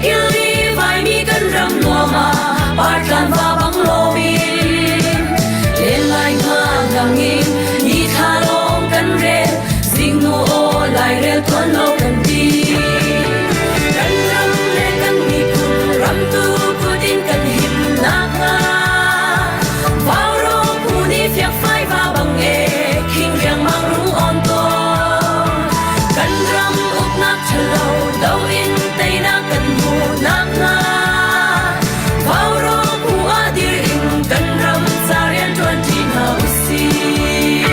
Tikili vaimi kan ram nuam ah partlan va bang lomin len lai nga nangin ni thla lawng kan rel zingnu aw lairel tuan lo kan ti kan ram le kan miphun ram tu kut in kan him nakhnga Vaurawng phu nih fiakfai va bang e khing riangmang rung on tawn kan ram uknak ṭhalo do in teinak kan hmu nakhnga Vaurawng phu ah dir in kan ram ca rian ṭuan ṭi hna usih.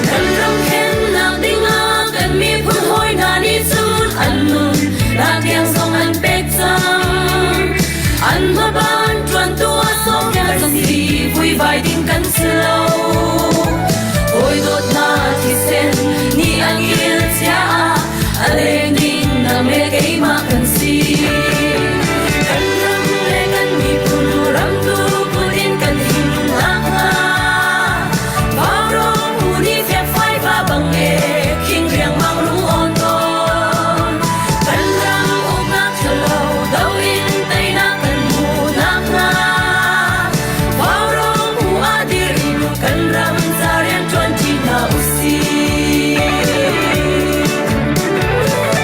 Kan ram thlennak dingah kan miphun hawi hna nih cun an nun nak tiang zong an pek cang. An hmaban ṭuantu ah sawmkel si vuivai ding kan si lo. Hawi dawtnak thisen nih an kil cia ah a leng ding nang le keimah kan si. Kan ram le kan miphun ram tu kut in kan him nakhnga Vaurawng hu nih fiakfai va bang e khing riangmang lung awn tawn. Kan ram uknak ṭhalo do in teinak kan hmu nakhnga Vaurawng hu ah dir in kan ram ca rian ṭuan ṭi hna usih.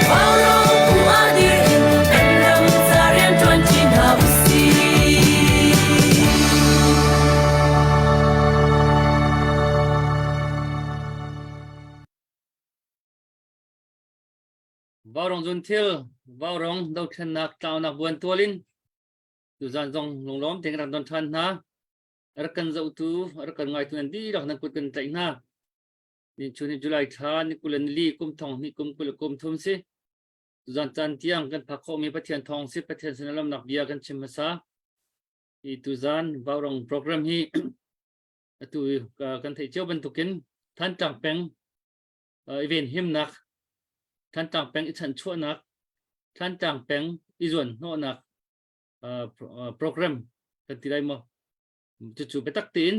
Vaurawng hu ah dir in kan ram ca rian ṭuan ṭi hna usih. Vaurawng zun thil, vaurawng dothlennak tlaunak buan tual in tuzan zong lunglawm tein rak don ṭhan hna. Rak kan zohtu, rak kan ngaitu nan dihlak nan kut kan tlaih hna. Ni chun hi July thla ni kul le nili kum thong hnih kum kul le kum thum si. Tuzan caan tiang kan phak khawhmi Pathian thawng si Pathian sin lamnak bia kan chim hmasa. Hi tuzan vaurawng program hi atu kan theih cio bantukin Thantlang peng i venhimnak, Thantlang peng i chanchuahnak, Thantlang peng i zuanhnawhnak program kan ti lai maw? Cucu biatak tein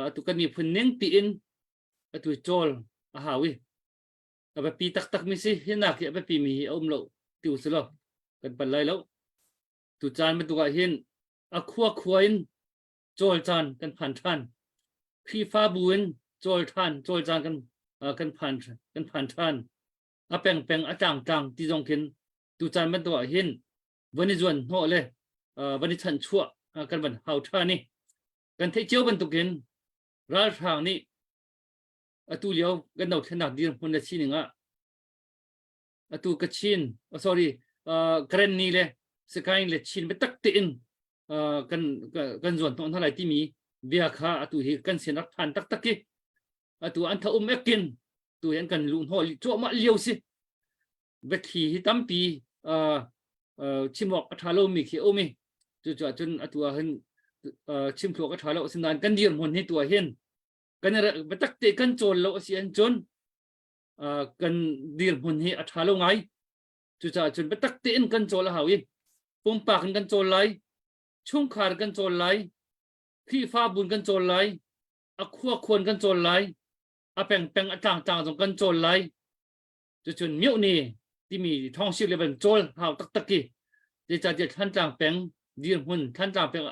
atu kan miphun ning tiin atu cawl a hau i a biapi taktak mi si hinak hi a biapi mi hi a um lo ti u si law kan pal lai lo. Tu caan bantuk ah hin a khua khua in cawl caan kan phan ṭhan. Khrihfabu in cawl ṭhan, cawl caan kan kan phan kan phan ṭhan. A pengpeng a tlangtlang ti zong khin tu caan bantuk ah hin van i zuan hnawh le van i chanchuah kan van hau ṭhan i kan theih cio bantukin ralhrang nih atu lio kan dothlennak dirhmun le sining ah atu Kachin oh, sorry Karenni le Sakaing le Chin biatak tein kan kan zuan hnawh hna lai timi bia kha atu hi kan sin rak phan taktak i atu an tha um ekin tu hi an kan luh hnawh cuahmah lio si biathli hi tampi chim awk a ṭha lomi khi a um i cucaah cun atu ah hin chim thluak a ṭha lo asinain kan dirhmun hi tu ah hin kan biatak te kan cawl lo a si ahcun kan dirhmun hi a ṭha lo ngai. Cucaah cun biatak tein kan cawl a hau i pumpak in kan cawl lai, chungkhar kan cawl lai, Khrihfabu in kan cawl lai, a khua khuan kan cawl lai, a pengpeng a tlangtlang zong kan cawl lai. Cucun mioh ni timi thawngsir le van cawl hau taktak i zeicahtiah Thantlang peng dirhmun Thantlang peng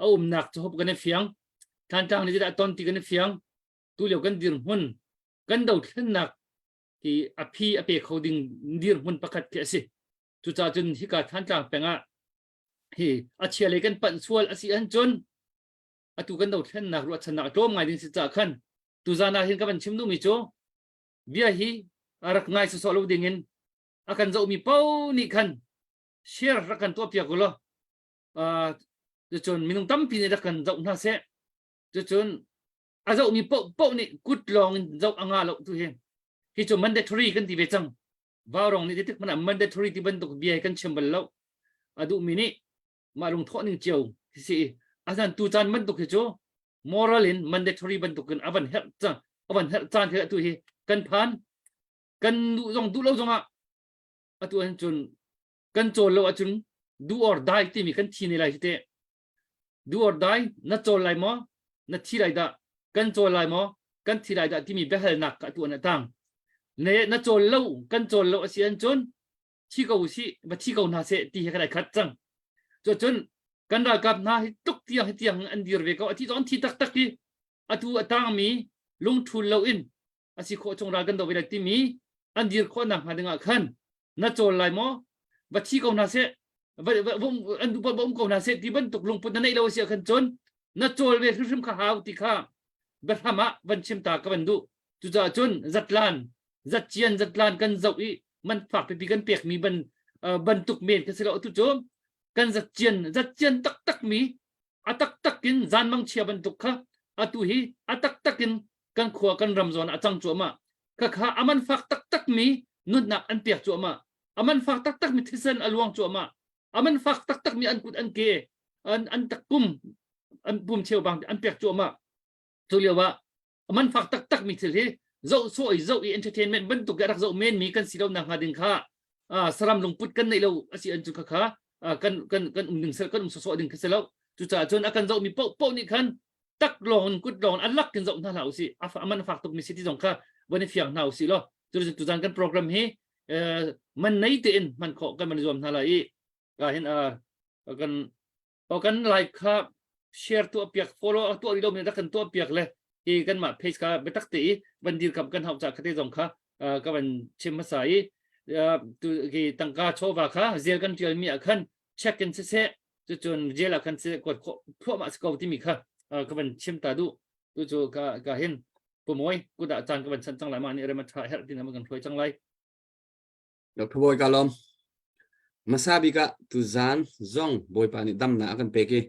a umnak cu hop kan i fiang. Thantlang nih zeidah a ton ti kan i fiang. Tulio kan dirhmun kan dothlennak hi a phi a pe kho ding dirhmun pakhat khi a si. Cucaah cun hika Thantlang peng ah hi a chia lei kan panh sual a si ahcun atu kan dothlennak ruahchannak a tlawm ngai ding si caah khan tuzan ah hin ka van chim duhmi cu bia hi a rak ngai sawsawh lo ding in a kan zohmi paoh nih khan share rak kan tuah piak u law cucun minung tampi nih rak kan zoh hna seh cucun a zohmi paoh nih kut lawng in zoh a nga lo tu hi hi cu mandatory kan ti ve cang vaurong nih tik hmanh ah mandatory ti bantuk bia kan chim bal lo a duhmi nih mah lungthawh ning cio hi si asan tu caan bantuk hi cu moral in mandatory bantuk in avan herh cang avan herh caan khi atu hi kan phan kan duh zong duh lo zong ah atu an cun kan cawl lo ahcun do or die timi kan thi ne lai hi te Do or die, na cawl lai maw? Na thi lai dah? Kan cawl lai maw? Kan thi lai dah timi biahalnak ka tuan a tang. Ne na cawl lo, kan cawl lo a si ahcun. Thi ko usih, va thi ko hna seh ti he kan ai khat cang. Cucun kan ralkap hna hi tuk tiang hi tiang an dir ve ko. A thi zong an thi taktak i atu a tangmi lungthul loin a si khawh chung ral kan do ve lai timi an dir khawh nak hnga dingah khan na cawl lai maw? Va thi ko hna seh, va an duh va um ko hna seh ti bantuk lungput na neih lo a si ah khan cun na cawl ve hrimhrim kha hau ti kha biahram ah van chim ta ka van duh. Cucaah cun zatlan zatcian zatlan kan zoh i man fak pipi kan pekmi ban bantuk men kha si lo. Atu cu kan zatcian zatcian taktak mi a taktak in zanmang chia bantuk kha atu hi a taktak in kan khua kan ram zawn a cang cuahmah. Kha kha aman fak taktak mi nunnak an pek cuahmah, aman fak taktak mi thisen a luang cuahmah, aman fak taktak mi an kut an ke an an takpum an pum cheu bang an pek cuahmah. Cu lio ah man fak taktak mi thil hi zoh sawh i zoh i entertainment bantuk i rak zoh men mi kan si lo nak hnga ding kha saram lungput kan neih lo asi an cu kha kha kan kan kan um ding sel kan um sawsawh ding kha si lo. Cucaah cun a kan zoh mi poh poh nih khan tak lawng kut lawng an lak kin zoh hna hlah usih, aman fak tuk mi si ti zong kha van i fiang hna usih law cu tuzan kan program hi man nei tein hman khawh kan man zuam hna lai i ka hin kan O kan like kha share tuah piak, follow tuah rih lomi rak kan tuah piak le hi kanmah page kha biatak te i van dirkamh kan hauh ca khate zong kha ka van chim hmasa i tu hi tangka chawva kha zel kan tial mi ah khan check in siseh, cucun jail ah khan siseh kuat khawh thluahmah si ko timi kha ka van chim ta duh. Tu cu ka ka hin pumawi kudah caan ka van chan cang lai ma nih rem a tha herh tin kan hruai cang lai. Dr. Bawi ka lawm. Hmasa bik ah tuzaan zong Bawipa nih damnak a kan pek i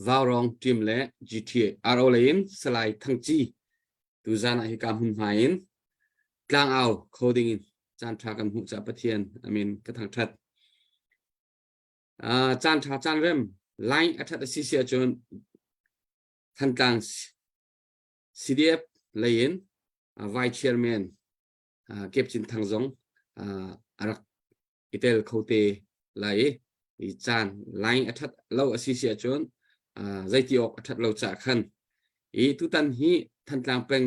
Vaurong team le GTA RO lei in Salai Thang Ci tuzaan ah hika hmunhma in tlangau kho ding in caan ṭha kan hmuh caah Pathian amin ka thangṭhat. Caan ṭha caan rem line a ṭhat a si si ahcun Thantlang CDF lei in Vice Chairman Kep Cin Thang zong a rak i tel kho te lai i caan line a ṭhat lo a si si ahcun zeiti awk a ṭhat lo caah khan i tutan hi Thantlang peng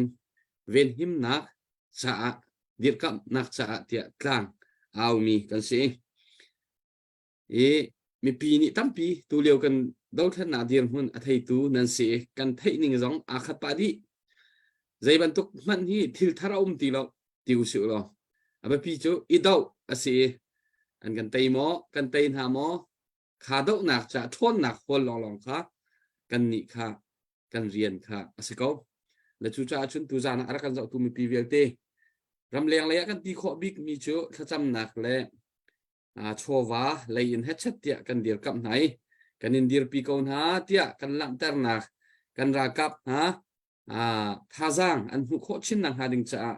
venhimnak caah dirkamhnak caah tiah tlang aumi kan si i mipi nih tampi tulio kan dothlennak dirhmun a theitu nan si i kan theih ning zong aa khat pah dih. Zei bantuk hmanh hi thil thar a um ti lo ti usih law a biapi cu i doh a si i an kan tei maw kan tei hna maw kha dohnak ca ṭhawnnak hawl lawnglawng kha kan nih kha kan rian kha a si ko. Le cucaah cun tuzaan ah a rak kan zohtu mipi vialte ramleng lei ah kan ti khawh bik mi cu thlacamnak le chawva lei in hetchet tiah kan dirkamh hna i kan in dirpi ko hna tiah kan langhternak kan ralkap hna thazaang an hmuh khawh chin nak hnga ding caah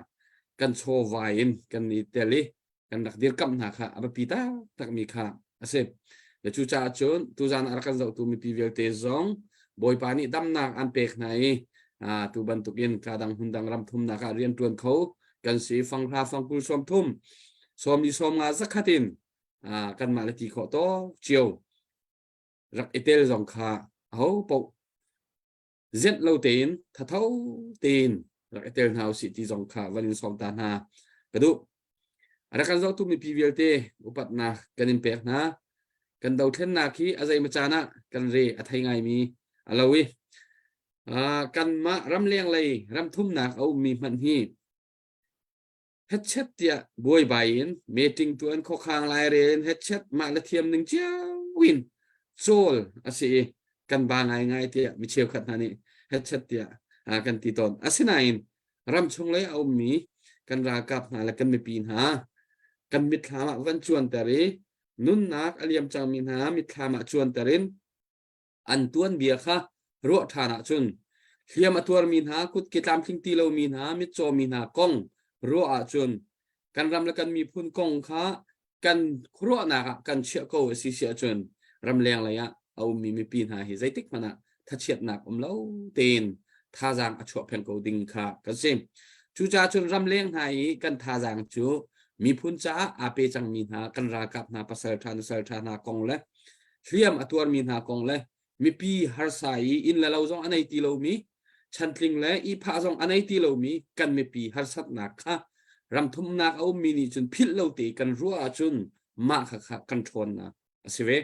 kan chawva in kan i tel i kan rak dirkamh hna kha a biapi taktakmi kha a si. Le cucaah cun tuzaan a rak kan zohtu mipi vialte zong Bawipa nih damnak an pek hna i tu bantukin ka dang hmun dang ram thumnak ah rian ṭuan kho kan si fanghra fangkul 30 sawmli 50 zakhat in kanmah le ti khawh tawk cio rak i tel zong kha aho paoh zenh lo tein thatho tein rak i tel hna usih ti zong kha van in sawm ta hna ka duh. Rak kan zohtu mipi vialte upatnak kan in pek hna. Kan dothlennak hi a zeimaw caan ah kan re a thei ngaimi a lo i kanmah ramleng lei ramthumnak a ummi hmanh hi hetchet tiah buaibai in meeting tuan khuakhang lairel in hetchet mah le thiam ning cio in cawl a si i kan ba ngaingai tiah mi cheukhat hna nih hetchet tiah kan ti tawn. Asinain ramchung lei a ummi kan ralkap hna le kan mipi hna kan mitthlam ah van cuanter i nunnak a liam cangmi hna mitthlam ah cuanter in an tuanbia kha ruah ṭhan ahcun hliam a tuarmi hna kutke tlamtling ti lomi hna mitcawmi hna kong ruah ahcun kan ram le kan miphun kong kha kan khuaruahnak ah kan chiah ko a si si ahcun ramleng lei ah a ummi mipi hna hi zeitik hmanh ah thachiatnak um lo tein thazaang a chuah peng ko ding kha kan si. Cucaah cun ramleng hna i kan thazaang cu miphun caah aa pe cangmi hna kan ralkap hna pasal ṭha nusal ṭha hna kong le hliam a tuarmi hna kong le mipi harsa i inn le lo zong a nei ti lomi chantling le ihphah zong a nei ti lomi kan mipi harsatnak kha ramthumnak a ummi nih cun philh lo te kan ruah ahcun. Mah kha kha kan ṭhawnnak a si ve.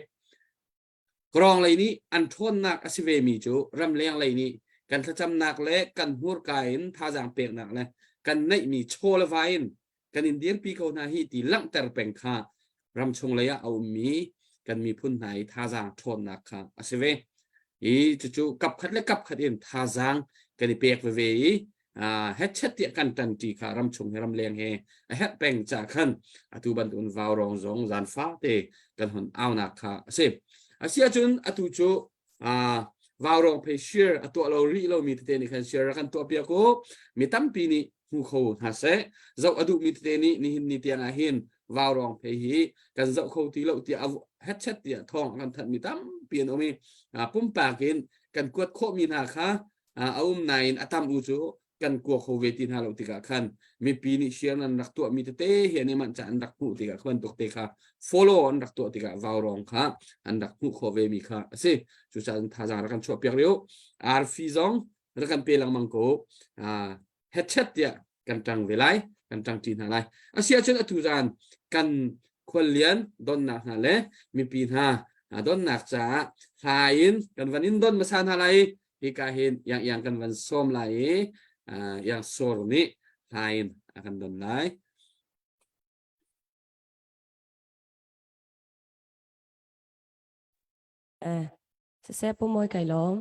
Kawrong lei nih an ṭhawnnak a si vemi cu ramleng lei nih kan thlacamnak le kan hmurka in thazaang peknak le kan neihmi chaw le va in kan in dirpi ko hna hi ti langhter peng kha ramchung lei ah a ummi kan miphun hna i thazaang ṭhawnnak kha a si ve. I cucu kapkhat le kapkhat in thazaang kan i pek veve i hetchet tiah kan ṭanṭi kha ramchung he ramleng he a herh peng ca khan atu bantukin vaurawng zong zan fate kan hon aunak kha a si. Asiahcun atu cu vaurawng phei share a tuah lo rih lomi tete nih khan share kan tuah piak u. Mi tampi nih hmu kho hna seh. Zoh a duhmi tete nih nihin ni tiang ah hin vaurawng phei hi kan zoh kho ti lo tiah hetchet tiah thawng kan thanh mi tampi an um i pumpak in kan kuat khawhmi hna kha a um nain a tam u cu kan kua kho ve ti hna lo tikah khan mipi nih share an rak tuah mi tete hi an i manh ca an rak hmuh tikah kha bantuk te kha follow an rak tuah tikah vaurawng kha an rak hmuh khawh ve mi kha a si. Cucaah thazaang rak kan chuah piak rih u. Arfi zong rak kan pe lengmang ko. Headset tiah kan ṭang ve lai, kan ṭang ṭi hna lai. Asiahcun atu zan kan khuallian donnak hna le mipi hna donnak caah hla in kan van in don hmasa hna lai. Hika hin yang yang kan van sawm lai i yang sor nih hla in a kan don lai. Eh, siseh pu mawi kai lawm,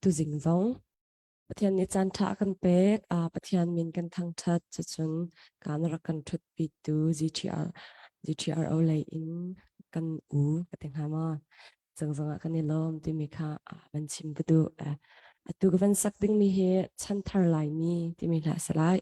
tuzing zong Pathian nih caan ṭha a kan pek. Pathian min kan thangṭhat. Cucun kaan rak kan ṭhutpitu GTR, GTRO lei in kan u ka ti hnga maw? Cangzang ah kan i lawm timi kha van chim ka duh. Atu ka van sak dingmi hi chanthar Laimi timi hla a si lai.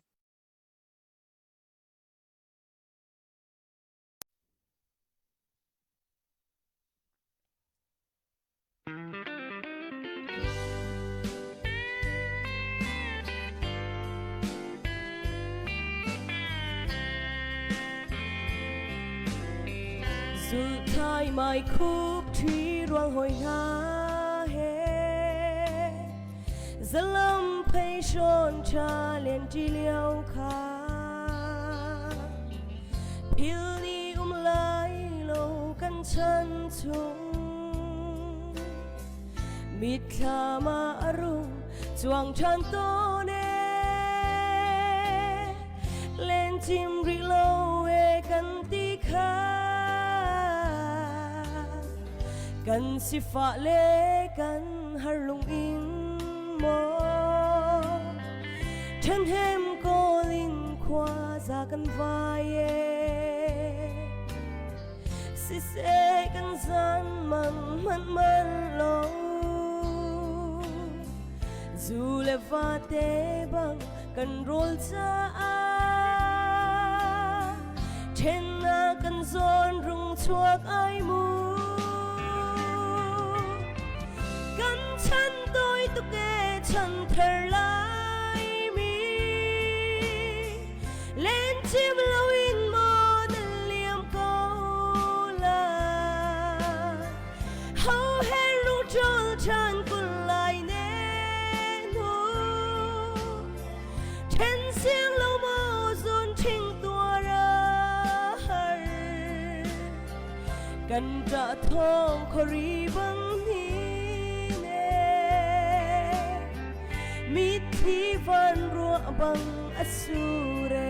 Zulthai mai khup ṭhi ruang hoi hna he zalam phei hrawn ṭha len ṭi lio kha Phil ni um lai lo kan chan chung Mitthlam ah a rung cuang ṭhan tawn e Len cim rih lo e kan ti kha Kan sifah le kan har lung in maw Ṭhenhem kawl in khua za kan vai e Siseh kan zan mang man man lo Zu le va te bang kan rawl caah Ṭhennak kan zawn rung chuak ai mu Kan chan tawi tuk e chan thar Laimi Len cim loin maw na liam ko la Ho he lung ṭawl ṭhan kun lai ne nu Ṭhen siang lo maw zun ṭhing tuar a har Kan ṭah thawng khuari bang ni ne Mitthli van ruah bang a sur e.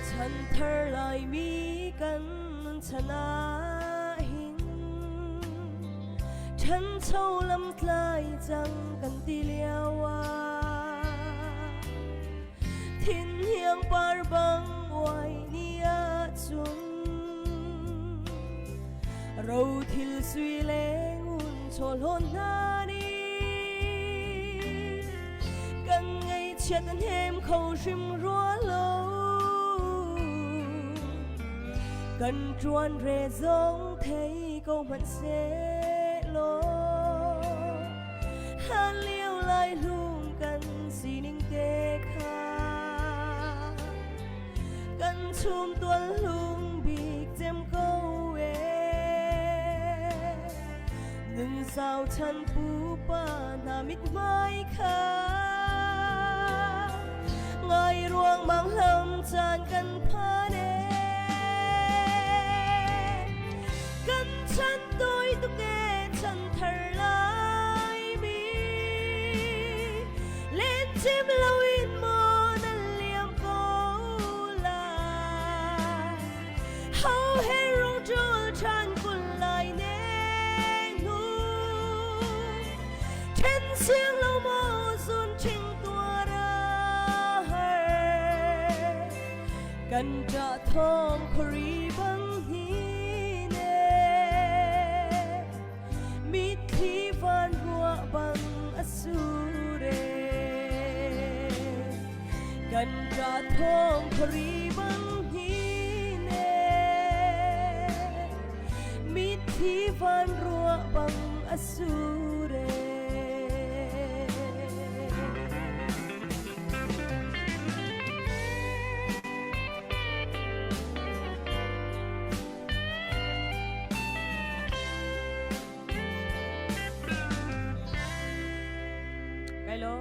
Chanthar Laimi kan nun chan ah hin ṭhancho lamtlai cang kan ti lio ah thin hiang par bang uai ni ahcun rothil sui le ngun chawhlawn hna nih kan ngaihchiat an hem kho hrim rua lo. Kan ṭuan re zong thei ko hmanh sehlaw hlan lio lai hlung kan sining te kha kan chum tual hlung bik cem ko e. Sau chan pupa hna mithmai kha ngai ruang mang hlam caan kan phan e. Kan chan tawi tuk e chan thar lai mi len cim loin maw nan liam ko lai. Ho he rung ṭul ṭhan kun lai neng hnu Ṭhen siang lo maw zun ṭhing tuar a har Kan ṭah thawng khuari bang hi ne Mitthli van ruah bang a sur e Kan ṭah thawng khuari bang hi ne Mitthli van ruah bang a sur e. Kai lo.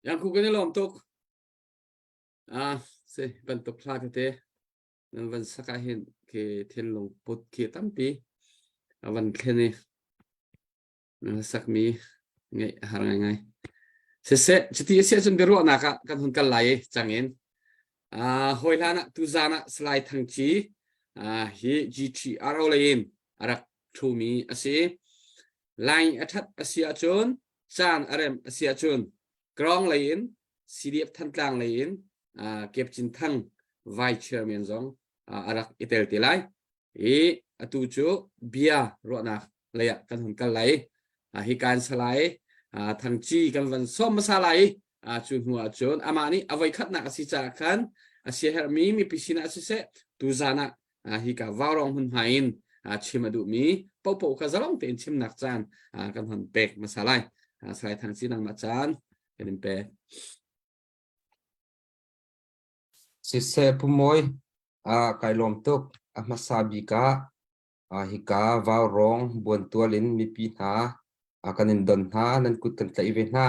Yang ku kan i lawm tuk. Ah, si bantuk hla tete nan van sak ah hin ke thinlung put khi tampi a van thlen i na sakmi ngeih a har ngaingai. Siseh, cuti a si ahcun biaruahnak ah kan hun kal lai i cangin hawi hlan ah tuzaan ah Salai Thang Ci hi GTRO lei in a rak ṭhumi a si. Line a ṭhat a si ahcun caan a rem a si ahcun Krong lei in CDF Thantlang lei in Kep Cin Thang Vice Chairman zong a rak i tel te lai. I atu cu bia ruahnak lei ah kan hun kal lai. Hi kan salai Thangci kan van sawm hmasa lai. Cu hnu ah cun amah nih a voikhatnak a si caah khan a siaherhmi mipi sinah siseh tuzaan ah hika vaurong hmunhma in chim a duhmi popo kha zalong tein chimnak caan kan hon pek hmasa lai. Salai Thangci nangmah caan kan in pek. Siseh Pu Mawi, kai lawm tuk. A hmasa bik ah hika Vaurawng buantual in mipi hna kan in don hna, nan kut kan tlaih ve hna.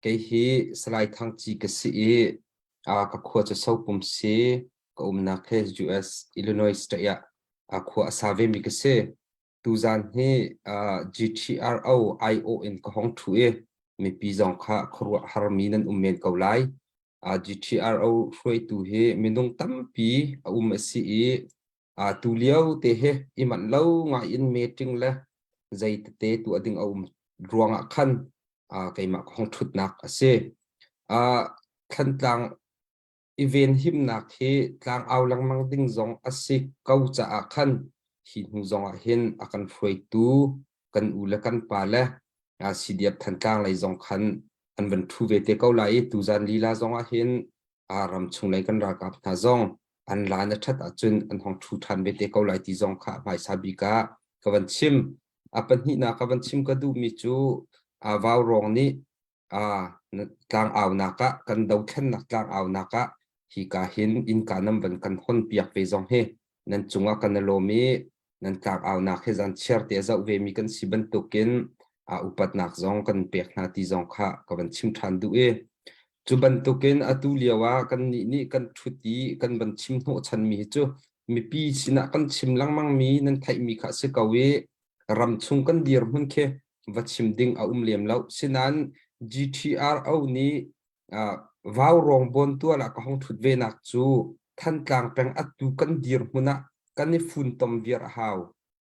Kei hi Salai Thang Ci ka si i ka khua cu Sopum si, ka umnak hi US Illinois state ah khua a sa vemi ka si. Tuzaan hi GTRO IO in ka hong ṭhu i mipi zong kha khuaruah harmi nan um men ko lai. GTRO hruaitu hi minung tampi a um a si i tulio te hi i manh lo ngai in meeting le zei tete tuah ding a um ruangah khan keimah ka hong ṭhutnak a si. Thantlang i venhimnak hi tlangau lengmang ding zong a si ko caah khan hi hnu zong ah hin a kan hruaitu kan u le kan pa le CDF Thantlang lei zong khan an van ṭhu ve te ko lai i tuzan lila zong ah hin ram chung lei kan ralkap hna zong an lan a ṭhat ahcun an hong ṭhu ṭhan ve te ko lai ti zong kha hmaisa bik ah ka van chim. A pahnihnak ka van chim ka duhmi cu Vaurawng nih tlangaunak ah kan dothlennak tlangaunak ah hika hin innka nan van kan hon piak ve zong hi nan cungah kan i lawm i nan tlangaunak hi zan chiar te a zoh ve mi kan si bantukin upatnak zong kan pek hna ti zong kha ka van chim ṭhan duh i cu bantukin atu lio ah kan nih nih kan ṭhut i kan van chim hnawhchan mi hi cu mipi sinah kan chim lengmang mi nan theih mi kha a si ko i ramchung kan dirhmun khi va chim ding a um lem lo. Sinain GTRO nih Vaurawng bawntual ah ka hong ṭhut ve nak cu Thantlang peng atu kan dirhmun ah kan i funtom viar a hau.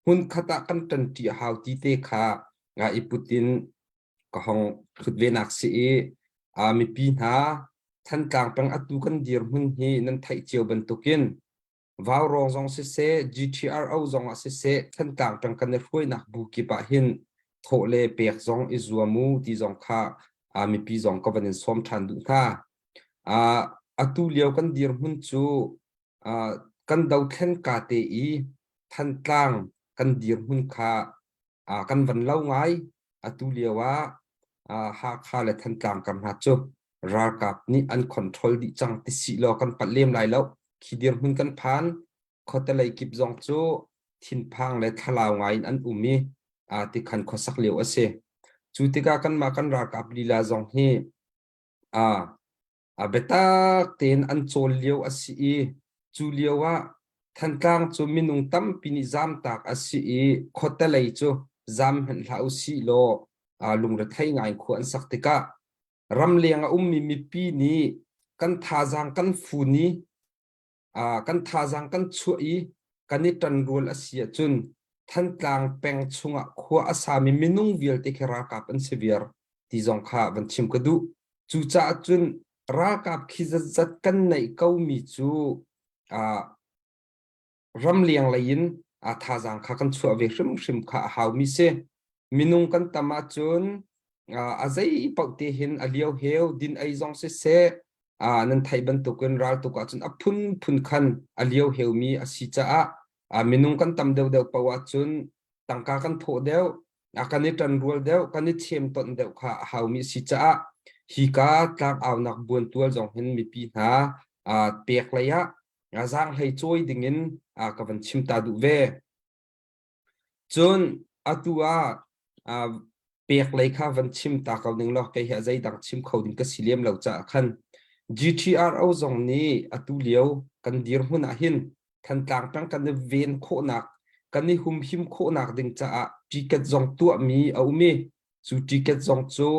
Hmunkhat ah kan ṭanṭi a hau ti te kha i put in ka hong ṭhut ve nak si i mipi hna Thantlang peng atu kan dirhmun hi nan theih cio bantukin Vaurawng zong siseh, GTRO zong ah siseh, Thantlang peng kan i hruainak bu kip ah hin thawh le pek zong i zuam u ti zong kha mipi zong ka van in sawm ṭhan duh hna. Atu lio kan dirhmun cu kan dothlen ka te i Thantlang kan dirhmun kha kan van lo ngai. Atu lio ah Hakha le Thantlang kar hna cu ralkap nih an control dih cang ti si law kan palh lem lai lo. Khi dirhmun kan phan. Khuatelei kip zong cu thinphang le thlalau ngai in an um i tikhan khuasak lio a si. Cu tikah kanmah kan ralkap lila zong hi a biatak tein an cawl lio a si i cu lio ah Thantlang cu minung tampi nih zamtak a si i khuatelei cu zam hmanh hlah usih law lungrethei ngai khua an sak tikah ramleng a ummi mipi nih kan thazaang kan fun i kan thazaang kan chuah i kan i ṭanrual a si ahcun Thantlang peng chungah khua a sami minung vialte khi ralkap an si viar ti zong kha van chim ka duh. Cucaah cun ralkap khi zatzat kan neih komi cu ramleng lei in thazaang kha kan chuah ve hrimhrim kha a haumi si. Minung kan tam ahcun a zei paoh te hin a lio heu din ei zong siseh nan theih bantukin raltuk ahcun a phunphun khan a lio heumi a si caah minung kan tam deuhdeuh paoh ahcun tangka kan thawh deuh kan i ṭanrual deuh kan i chemtonh deuh kha a haumi a si caah hika tlangaunak buantual zong hin mipi hna pek lei ah zaanghlei cawi dingin ka van chim ta duh ve. Cun atu ah pek lei kha van chim ta ko ning law kei hi a zeidang chim kho ding ka si lem lo caah khan GTRO zong nih atu lio kan dirhmun ah hin Thantlang peng kan i ven khawhnak kan i humhim khawhnak ding caah ticket zong tuahmi a um i cu ticket zong cu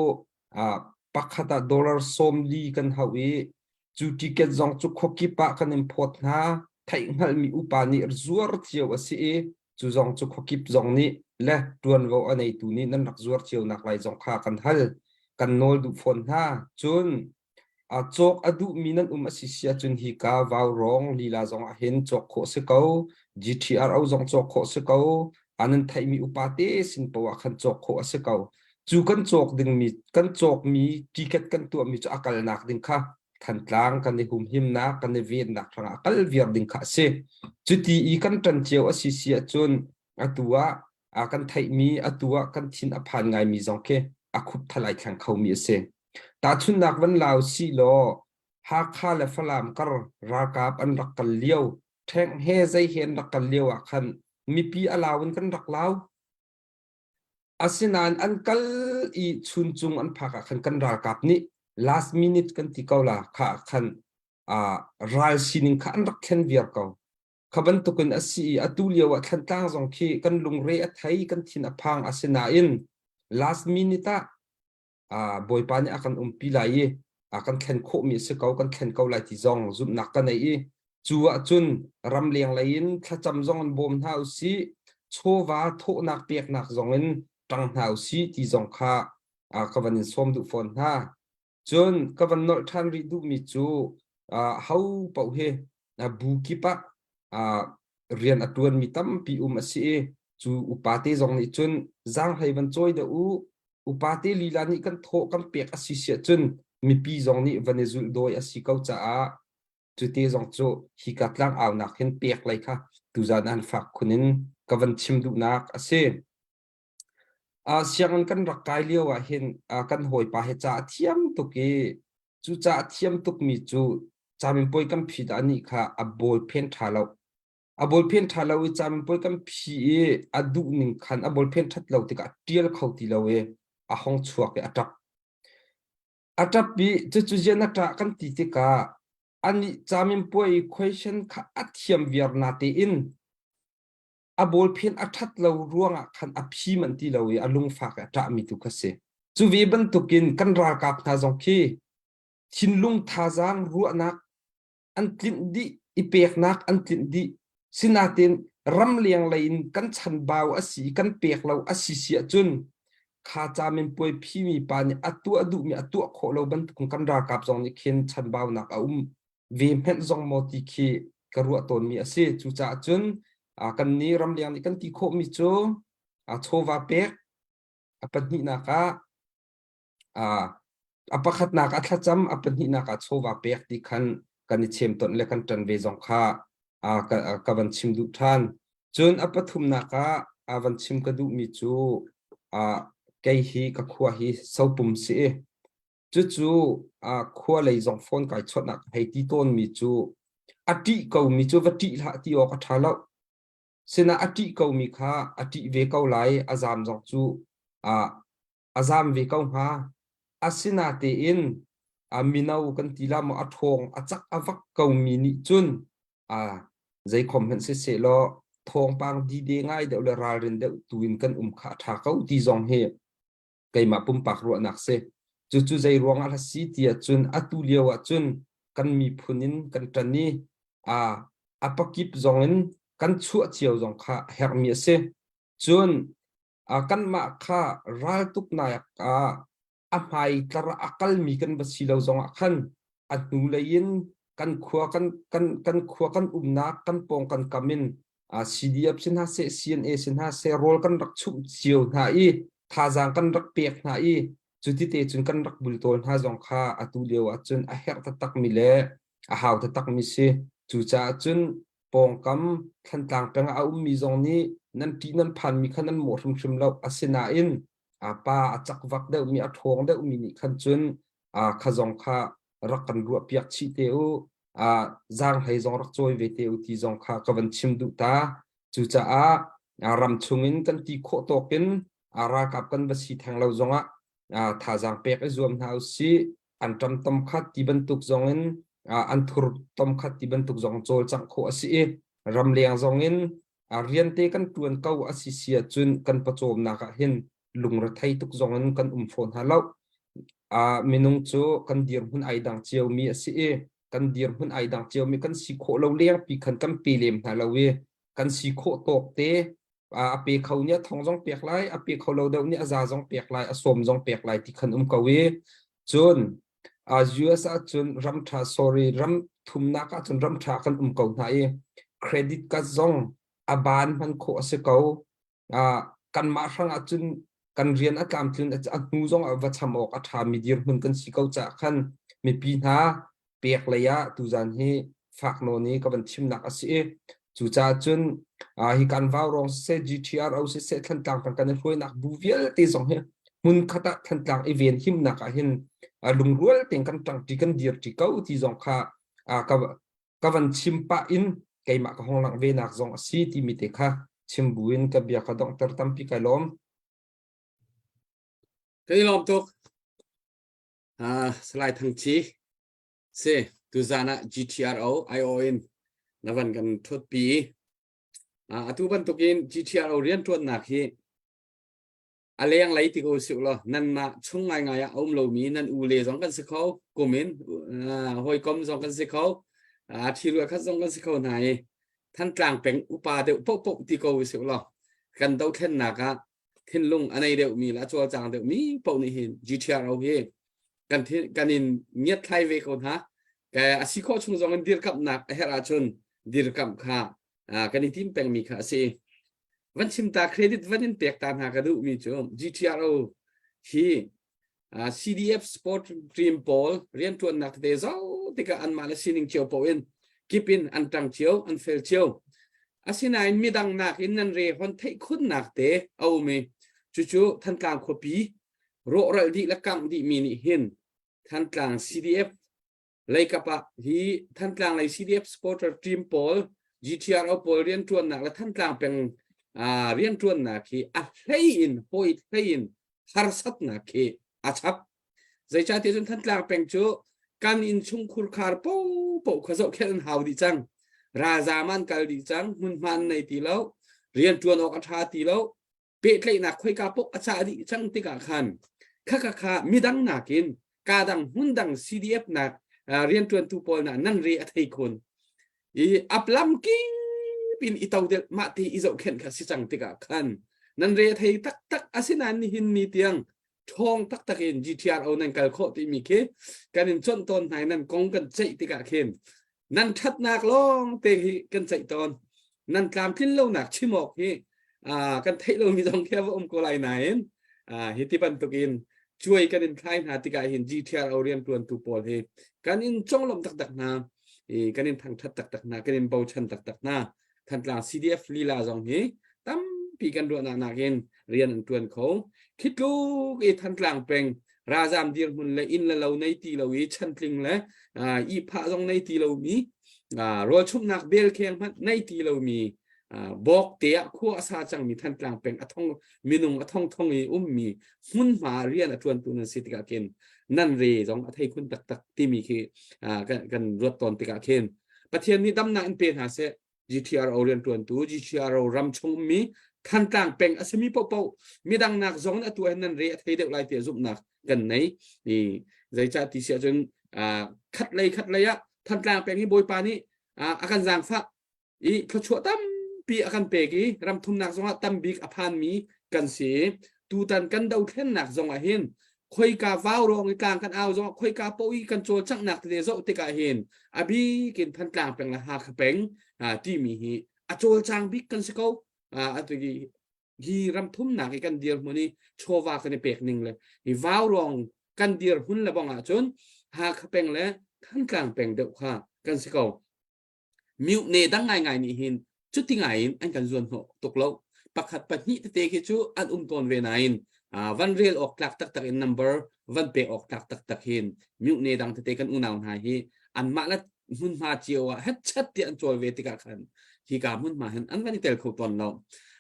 pakhat ah dollar 40 kan hauh i cu ticket zong cu khuakip ah kan in phawt hna. Theihhngalhmi upa nih zuar cio a si i cu zong cu khuakip zong nih le ṭuanvo a neitu nih nan rak zuar cio nak lai zong kha kan hal kan nawl duh fawn hna. Cun a cawk a duhmi nan um a si si ahcun hika Vaurawng lila zong ah hin cawk khawh si ko GTRO zong cawk khawh si ko a nan theihmi upa te sin poah khan cawk khawh a si ko. Cu kan cawk dingmi kan cawkmi ticket kan tuahmi cu a kalnak ding kha Thantlang kan i humhimnak kan i vennak hrangah kal viar ding kha a si. Cuti i kan ṭan cio a si si ahcun atu ah a kan theihmi atu ah kan thin a phan ngaimi zong khi a khup thalai thleng khomi a si. Tahchunhnak van lau si law Hakha le Falam kar ralkap an rak kal lio ṭheng he zei he an rak kal lio ah khan mipi a lau in kan rak lau. Asinain an kal i chuncung an phak ah khan kan ralkap nih last minute kan ti ko la kha ah khan ral sining kha an rak thlen viar ko. Kha bantukin a si i atu lio ah Thlantlang zong khi kan lungre a thei, kan thin a phang asinain last minute ah Bawipa nih a kan umpi lai i a kan thlen khawhmi a si ko, kan thlen ko lai ti zong zumhnak ka nei i cu ahcun ramleng lei in thlacam zong in bawm hna usih, chawva thawhnak peknak zong in ṭang hna usih ti zong kha ka van in sawm duh fawn hna. Cun ka van nolh ṭhan rih duhmi cu ho paoh hi bu kip ah rian a ṭuanmi tampi um a si i cu upate zong nih cun zaanghlei van cawi deuh u, upate lila nih kan thawh kan pek a si siah cun mipi zong nih van i zulh dawi a si ko caah cute zong cu hika tlang aunak hin pek lei kha tuzan an fak khun in ka van chim duhnak a si. Sianginn kan rak kai lio ah hin kan hawipa he ca a thiam tuk i cu ca a thiam tukmi cu caminpuai kan phi dah anih kha a bawl phen ṭha lo. A bawlphen ṭha lo i caminpuai kan phi i a duh ning khan a bawlphen ṭhat lo tikah a ṭial kho ti lo i a hong chuak i a ṭap. A ṭap i cucu zian a ṭah kan ti tikah anih caminpuai i question kha a thiam viar natein a bawlphen a ṭhat lo ruangah khan a phi manh ti lo i a lungfak i a ṭahmi tu kha si. Cu ve bantukin kan ralkap hna zong khi thinlung thazaang ruahnak an tlinh dih i peknak an tlinh dih. Sinain ramleng lei in kan chanbau a si i kan pek lo a si si ahcun kha caminpuai phimi pa nih a tuah duhmi a tuah khawh lo bantukin kan ralkap zong nih khin chanbaunak a um ve hmenh zong maw ti khi ka ruah tawnmi a si. Cucaah cun kan nih ramleng nih kan ti khawhmi cu chawva pek a pahnihnak ah a pakhatnak ah thlacam a pahnihnak ah chawva pek ti khan kan i chemtonh le kan ṭan ve zong kha ka van chim duh ṭhan. Cun a pathumnak ah van chim ka duhmi cu kei hi ka khua hi Sopum si i cucu khua lei zong phone kai chawnh ah ka hei ti tawnmi cu. A ṭih komi cu va ṭih hlah ti awk a ṭha lo. Sinah a ṭih komi kha a ṭih ve ko lai, a zaam zong cu a zaam ve ko hnga. Asinatein a mino kan ti la maw a ṭhawng a cak a vak komi nih cun zeikhom hmanh sisehlaw thawngpang dide ngai deuh le ralrin deuh tuin kan um kha a ṭha ko ti zong hi keimah pumpak ruahnak si. Cucu zei ruangah a si ti ahcun atu lio ahcun kan miphun in kan ṭan i a pakip zong in kan chuah cio zong kha a herhmi a si. Cun kanmah kha raltuknak ah a hmai tlar a kalmi kan va si lo zongah khan a hnulei in kan khua kan kan kan khua kan umnak kan pawng kan kam in CDF si hna seh CNA si hna seh rawl kan rak chumh cio hna i thazaang kan rak pek hna i cuti te cun kan rak bultawl hna zong kha atu lio ahcun a herh taktakmi le a hau taktakmi si. Cucaah cun pawngkam Thlantlang peng ah a ummi zong nih nan ṭih nan phanmi kha nan mawh hrimhrim lo. Asinain a pa a cakvak deuhmi a ṭhawng deuhmi nih khan cun kha zong kha rak kan ruahpiak chih te u. Zaanghlei zong rak cawi ve te u ti zong kha ka van chim duh ta. Cucaah ram chungin kan ti khawh tawk in ralkap kan va si theng lo zongah thazaang pek i zuam hna usih. An ṭam tom khat ti bantuk zongin an thur tom khat ti bantuk zong cawlcangh khawh a si i ramleng zongin rian te kan ṭuan ko a si si ahcun kan pawcawmnak ah hin lungrethei tuk zongin kan um fawn hna lo. Minung cu kan dirhmun ai dang ciomi a si i kan dirhmun ai dang ciomi kan si khawh lo lengpi khan kan pe lem hna lo i kan si khawh tawk te a pe kho nih a thong zong pek lai a pe kho lo deuh nih a za zong pek lai a sawm zong pek lai ti khan um ko i cun US ah cun ram ṭha sorry ram thumnak ah cun ram ṭha kan um ko hna i credit card zong a ban hman khawh a si ko. Kanmah hrang ah cun kan rian a tlamtlin a hnu zong ah va cham awk a ṭhami dirhmun kan si ko caah khan mipi hna pek lei ah tuzan hi fak nawn i ka van chimnak a si i cucaah cun hi kan vaurawng siseh GTRO siseh Thlantlang peng kan i hruainak bu vialte zong hi hmun khat ah Thlantlang i ven himnak ah hin lungrual tein kan ṭangṭi kan dirṭi ko ti zong kha ka ka van chim pah in keimah ka hong langh ve nak zong a si timi te kha chim buin ka bia ka donghter tampi kai lawm. Kan i lawm tuk. Salai Thang Chi si tuzan ah GTRO IO in na van kan thutpi. Atu bantukin GTRO rianṭuannak hi a leng lei ti ko sih law nanmah chung ngaingai ah a um lomi nan u le zong kan si kho kum in hawikom zong kan si kho ṭhirual khat zong kan si kho hna i Thantlang peng upa deuh paohpaoh ti ko sih law kan dothlennak ah thinlung a nei deuhmi le a cawlcang deuhmi paoh nih hin GTRO hi kan kan in ngiatthlai ve ko hna. A si khawh chung zong in dirkamhnak a herh ahcun dirkamh kha kan i tim pengmi kha a si. Van chim ta credit van in pek ta hna ka duhmi cu GTRO hi CDF Sport Dream pawl rianṭuannak tete zoh tikah anmah le sining cio paoh in kip in an ṭang cio, an fel cio. Asinain midang nakin nan re hon theih khunnak te a um i cucu Thantlang khuapi rawhral dih le kangh dihmi nih hin Thantlang CDF leikap ah hi Thantlang lei CDF supporter team pawl GTRO pawl rianṭuannak le Thantlang peng rianṭuannak hi a hlei in hawi hlei in harsatnak khi a chap. Zeicahtiah cun Thantlang peng cu kan inn chung khurkhar popo kha zohkhenh an hau dih cang. Ralzaam an kal dih cang, hmunhma an nei ti lo, rianṭuan awk a ṭha ti lo, pehtlaihnak khoika paoh a cah dih cang tikah khan khakha kha midang nakin ka dang hmun dang CDF nak rianṭuantu pawl na nan re a thei khun i aplam kip in i todel mah te i zohkhenh kha si cang tikah khan nan re thei taktak asinain nihin ni tiang ṭhawng taktak in GTRO nan kal khawh timi khi kan in chawnh tawn hna i nan kong kan ceih tikah khin nan ṭhatnak lawng te hi kan ceih tawn nan tlamtlin lonak chim awk hi kan theih lomi zong khi a va um ko lai nain hi ti bantukin cuai kan in thlai hna tikah hin GTRO rianṭuantu pawl hi kan in conglawmh taktak hna i kan in thangṭhat taktak hna kan in bochan taktak hna Thantlang CDF lila zong hi tampi kan ruahnak nakin rian an ṭuan kho. Khi tluk i Thantlang peng ralzam dirhmun le inn le lo nei ti lo i chantling le ihphah zong nei ti lomi. Rawlchumhnak belkheng hmanh nei ti lomi bawk te ah khua a sa cangmi Thantlang peng a thong minung a thong thong i ummi hmunhma rian a ṭuantu nan si tikah khin nan re zong a thei khun taktak timi khi kan ruat tawn tikah khin Pathian nih damnak in pe hna seh. GTRO rianṭuantu GTRO ram chung ummi Thantlang peng a simi paohpaoh midang nak zong in atu ah hin nan re a thei deuh lai tiah zumhnak kan nei. I zeicah ti si ahcun khat lei khat lei ah Thantlang peng hi Bawipa nih a kan zaangfah i thluachuah tampi a kan pek i ramthumnak zongah tambik a phanmi kan si i tutan kan dothlennak zongah hin khoika vau rong i tlang kan au zongah khoika paoh i kan cawlcanghnak tete zoh tikah hin a bik in Thantlang peng le Hakha peng timi hi a cawlcang bik kan si ko. Atu hi ramthumnak i kan dirhmun i chawva kan i pek ning le hi vau rong kan dirhmun le bang ahcun Hakha peng le Thantlang peng deuh kha kan si ko. Mute dang ngaingai nih hin cuti ngai in an kan zuan hnawh tuk lo. Pakhat pahnih tete khi cu an um tawn ve nain van rel awk tlak taktak in number van pek awk tlak taktak hin mute dang tete kan unau hna hi anmah le hmunhma cio ah hetchat ti an cawl ve tikah khan hika hmunhma hin an van i tel kho tawn lo.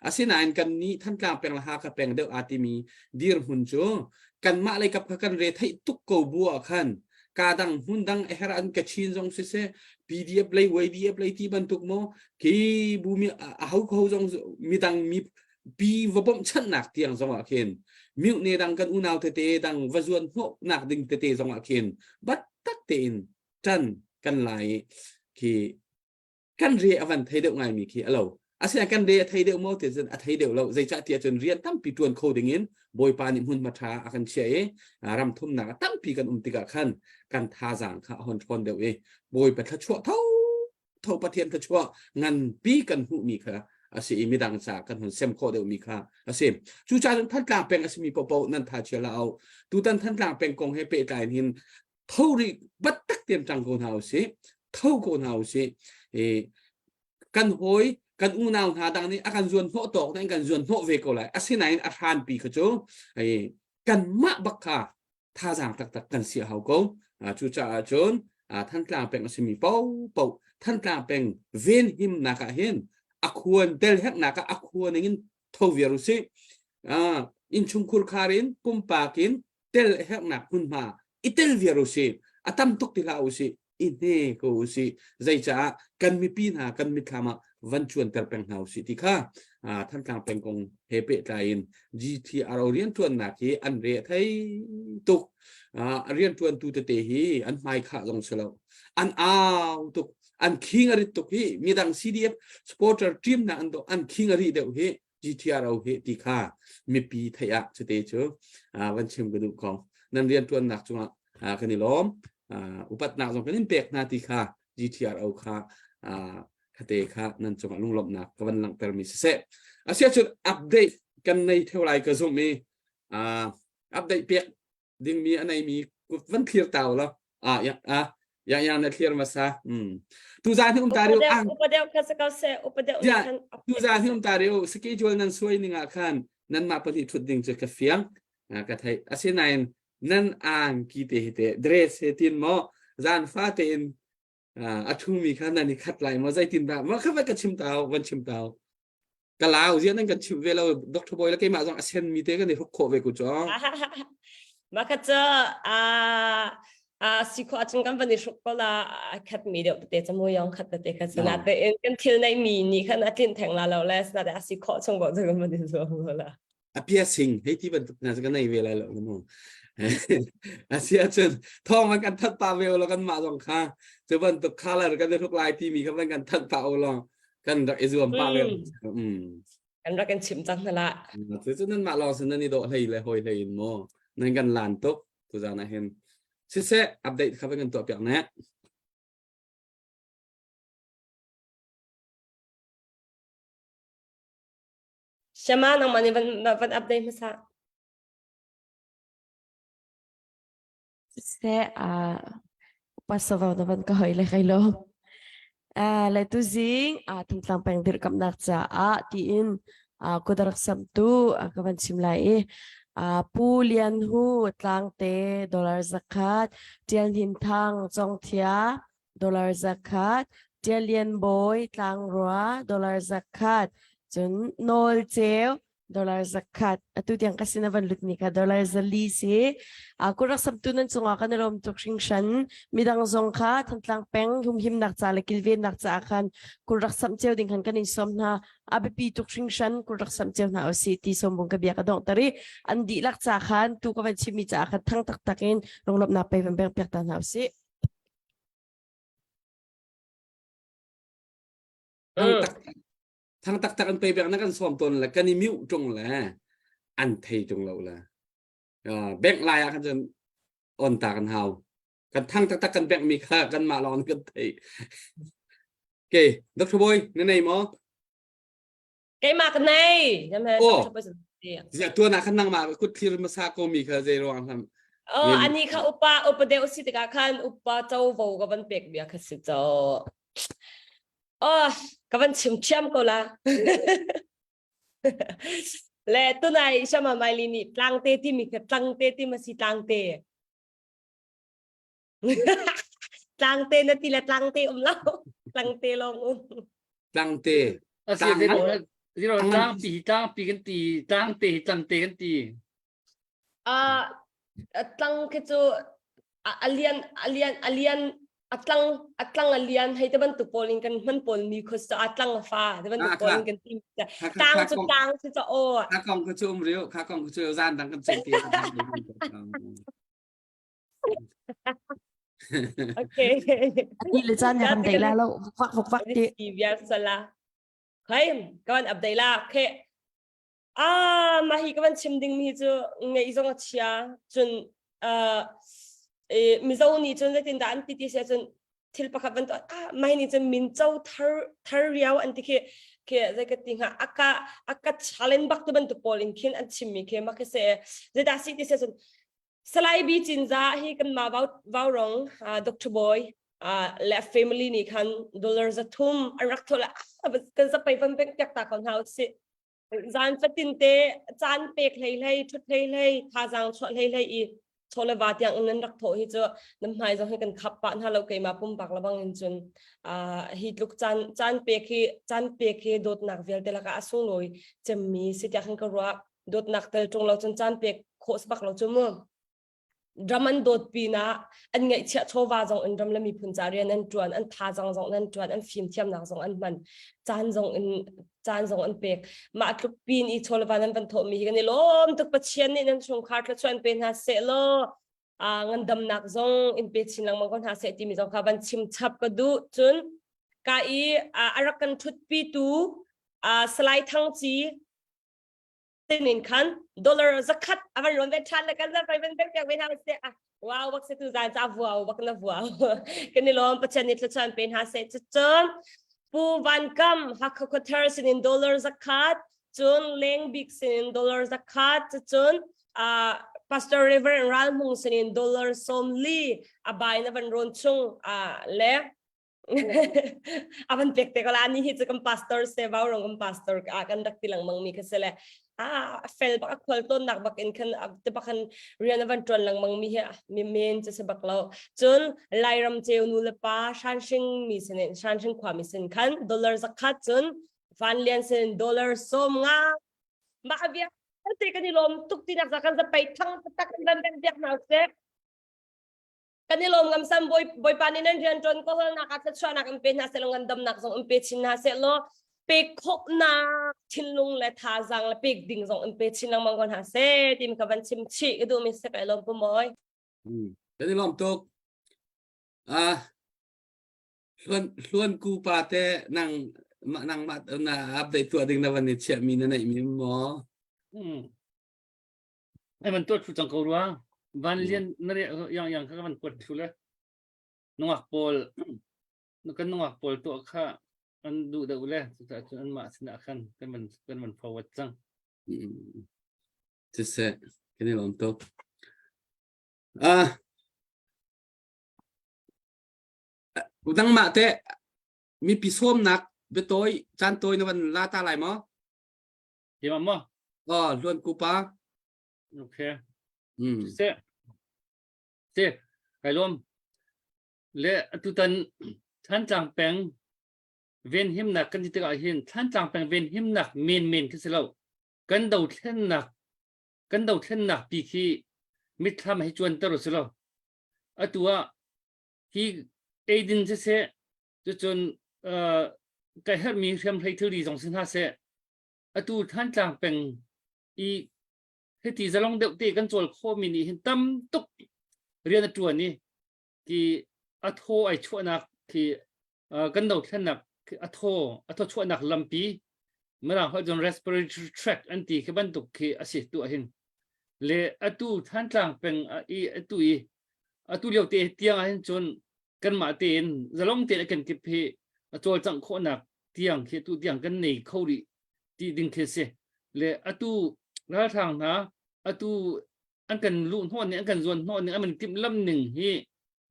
Asinain kan nih Thantlang peng le Hakha peng deuh aa timi dirhmun cu kanmah lei kap kha kan re theih tuk ko bu ah khan ka dang hmun dang a her an Kachin zong siseh PDF lei YDF lei ti bantuk maw khi bu mi a ho ko zong midang mi pi va bawmhchanhnak tiang zong ah khin mute dang kan unau tete dang va zuan hnawhnak ding tete zong ah khin bat tak tein ṭan kan lai khi kan re a van thei deuh ngaimi khi a lo. Asinain kan re a thei deuh maw ti cun a thei deuh lo. Zeicah tiah cun rian tampi ṭuan kho dingin Bawipa nih hmunhma ṭha a kan chiah i ram thumnak ah tampi kan um tikah khan kan thazaang kha a hon ṭhawn deuh i Bawipa thluachuah tho tho Pathian thluachuah nganpi kan hmuhmi kha a si i midang caah kan hun sem khawh deuhmi kha a si. Cucaah cun Thantlang peng a simi paohpaoh nan tha chia hlah u. Tutan Thantlang peng kong he pehtlai in hin tho rih battak tein ṭang ko hna usih tho ko hna usih i kan hawi kan unau hna dang nih a kan zuan hnawh tawk in kan zuan hnawh ve ko lai asinain a hranpi kha cu kanmah bak kha thazaang taktak kan si hau ko. Cucaah cun Thantlang peng a simi paohpaoh Thantlang peng venhimnak ah hin a khuan tel herhnak ah a khua ning in tho viar usih. Innchungkhur khar in pumpak in tel a herhnak hmunhma i tel viar usih. A tam tuk ti hlah usih, i hne ko usih. Zeicaah kan mipi hna kan mitthlam ah van cuanter peng hna usih ti kha Thantlang peng kong he pehtlai in GTRO rianṭuannak hi an re a thei tuk. A rianṭuantu tete hi an hmai khah zong si lo. An au tuk. An khing a rit tuk hi midang CDF supporter team hna an do an khing a ri deuh hi GTRO hi ti kha mipi theih ah cute cu van chim ka duh ko. Nan rianṭuannak cungah kan i lawm. Upatnak zong kan in pek hna ti kha GTRO kha khate kha nan cungah lunglawmhnak ka van langhtermi siseh. Asiahcun update kan nei theo lai ka zumh i update pek dingmi a neimi kut van thlir tau lo. Ah ya ah yang yang na thlir masa. Tu zan hi um ta riu ang. Upa deuh kha sa ko se upa deuh Ya tu zan hi um ta riu schedule nan suai ning ah khan nan mah pahnih thut ding cu ka fiang ka thei. Asinain nan ang ki te hi te dress he tin mo zan fa tein a ṭhumi kha nan i khat lai maw zeitin dah ma kha va ka chim tau van chim tau ka lau zian nan kan chimh ve lo Dr. Boy le keimah zong a sen mi te kan i hruk khawh ve ku chong Ma kha cu a a si kho achung kan van i hruk ko la a khat mi deuh te chamu yong khat te kha sana te in kan thil nei mi ni khan a tlin theng la lo le sana te a si kho chung bo chu kan van i zuam ko la A piercing hei ti bantuk hna cu ka nei ve lai lo mu. A si ahcun thawng an kan that pa ve lo kan mah zong kha cu bantuk color kan i hruk lai timi kha van kan that pa u law kan rak i zuam pa ve. Kan rak kan chim cang hna la. Cu cu nan mah lawng sin nan i dawh hlei le hawi hlei in maw nan kan lan tuk tuzan ah hin. Siseh update kha van kan tuah piak ne. Shama nangmah nih van van update hmasa. Siseh ah pasava na van ka hoi le kai lo. Le tuzing Thantlang peng dirhkamhnak caah tiin kut a rak samtu ka van chim lai i Pu Lian Hu Tlangte dollar zakhat, Tial Hnin Thang Congthia dollar zakhat. Tial Lian Bawi Tlangrua dollar zakhat cun Nawl Ceu dollar zakhat atu tiang ka sin a van lut mi kha dollar zali si a kurak samtu nan cungah kan i lawm tuk hringhran midang zong kha Thantlang peng humhimnak ca le kilvennak caah khan kurak sam cio ding khan kan in sawm hna a biapi tuk hringhran kurak sam cio hna usih ti sawmbung ka bia ka dongh tar i an dihlak ca khan tu ka van chimmi caah khan thang taktak in lunglawmhnak pe van pek piak ta hna usih. Thang taktak an pe bek na kan sawm tawn le kan i miu tung le an thei tung lo le bank lai ah khan cun on ta kan hau kan thang taktak kan bank mi kha kan mah lawng kan thei Okay, Dr. Boy, na nei maw? Keimah ka nei. Oh. Zia tuan ah khan nangmah kut thlir hmasa ko mi kha zei ruang hlam. Oh, ani kha upa upa deuh si tikah khan upa covo ka van pek bia kha si cho. Oh, ka van chim thiam ko la. Le tunai shama maili nih tlangte timi kha tlangte ti ma si tlangte. Tlangte na ti le tlangte um lo. Tlangte lawng um. Tlangte. Asi zero tlangpi tlangpi kan ti tlangte hi tlangte kan ti. Ah tlang khi cu a lian a lian a lian a tlang a tlang a lian hei te bantuk pawl in kan hman pawl mi khu a tlang a fa te bantuk pawl in kan ti tlang cu tlang cu cha o kha kong khu chu um riu kha kong khu chu zan dang kan chim ti Okay. Ati le caan ya kan dei la lo vak vak vak ti. Biar sala. Khai kan update la khe. Ah ma hi ka van chim ding mi cu ngei zong a chia cun uh mizo ni cun zeitin dah an ti ti sia cun thil pakhat van ah mai ni cun min cho thar thar riau an ti khi khi zei ka ti hnga aka aka challenge bak tu bantuk pawl in khin an chim mi khi ma khi se zeidah si ti sia cun Salai B Cinzah hi kanmah Vaurong Dr. Boy le family nih khan dollar 300 an rak thawh kan zapai van pek piak ta ko hna usih. Zan fatin te caan pek hlei hlei thut hlei hlei thazaang chuah hlei hlei i chaw le va tiang in nan rak thawh hi cu nan hmai zong hi kan khap pah hna lo keimah pumpak lebang in cun hi tluk caan caan pek hi caan pek hi dawtnak vialte lakah a sunglawi cemmi si tiah khan ka ruah dawtnak tel ṭung lo cun caan pek khawh si bak lo cu mu ram an dawt pinah an ngaihchiah chawva zong in ram le miphun ca rian an ṭuan an thazang zong an ṭuan an fimthiamnak zong an hman caan zong in caan zong an pek mah tluk pin i chawleva nan van thawhmi hi kan i lawm tuk Pathian nih nan chungkhar thluachuah in pe hna seh law ngandamnak zong in pe chin lengmang ko hna seh timi zong kha van chim chap ka duh cun ka i a rak kan ṭhutpitu Salai Thang Ci tinin khan dollar 100 a van rawn ve ṭhan le kan zan van pek piak ve hna seh ah wow bak se tu zan ca vuau bak na vuau kan i lawm Pathian nih thluachuah pe hna seh cun Pu Van Kam Hakha Khuathar sinin dollar 100 cun Leng Bik sinin dollar 100 cun uh, Pastor Reverend Ral Hmung sinin dollar 40 a bai na van rawn chung uh, le a van pek te ko la ni hi cu kan pastor se vau rong kan pastor a kan rak ti lengmang mi kha se le a fel bak a khual ton nak bak in khan te bak khan rian a van tuan lengmang mi hi mi men chu se bak lo cun lairam cheu nu le pa shanshing mi sin shanshing khua mi sin khan dollar 100 cun van lian sin dollar 50 ma bia te kan i lom tuk ti nak za kan za pai thang tak kan van ben piak hna se Kan i lawm ngamsam Bawipa nih nan rian ṭuan ko nak ah thluachuahnak in pe hna seh law ngandamnak zong in pe chin hna seh law pek khawhnak thinlung le thazaang le pek ding zong in pe chin lengmang ko hna seh timi ka van chim chih ka duhmi si kai lawm pu mawi. Kan i lawm tuk. Ah hluan hluan ku pa te nang nang ma na update tuah ding na van i chiah mi na neih mi maw? Ai man tuat thlu cang ko rua. Van lian na re yang yang kha van kuat thlu le. Nungak pawl kan nungak pawl tuah kha an duh deuh le cucaah cun anmah sinah khan kan van kan van forward cang. Siseh, kan i lawm tuk. Ah, nangmah te mipi sawmnak biatawi caan tawi na van la ta lai maw? Keimah maw? Oh, Hluan Kupa. Okay. Siseh. Se, kai lawm. Le atutan Thantlang peng. Venhimnak kan ti tikah hin Thlantlang peng venhimnak menmen khi si lo. Kan dothlennak kan dothlennak pi khi mitthlam hei cuanter u si lo. Atu ah hi eidin siseh cucun uh, kai herhmi hriamhrei thilri zong si hna seh atu Thantlang peng i hiti zalong deuh te kan cawl khawhmi nih hin tam tuk rian a ṭuan i ki a thaw ai chuahnak khi kan dothlennak a thaw a thaw chuahnak lampi mirang holh cun respiratory tract an ti khi bantuk khi a si tu hin le atu Thantlang peng i atu i atu lio te tiang ah hin cun kanmah tein zalong tein a kan kip hi a cawlcangh khawhnak tiang khi tu tiang kan nei kho rih ti ding khi si le atu ralhrang hna atu an kan luh hnawh ning an kan zuan hnawh ning an man timh lam ning hi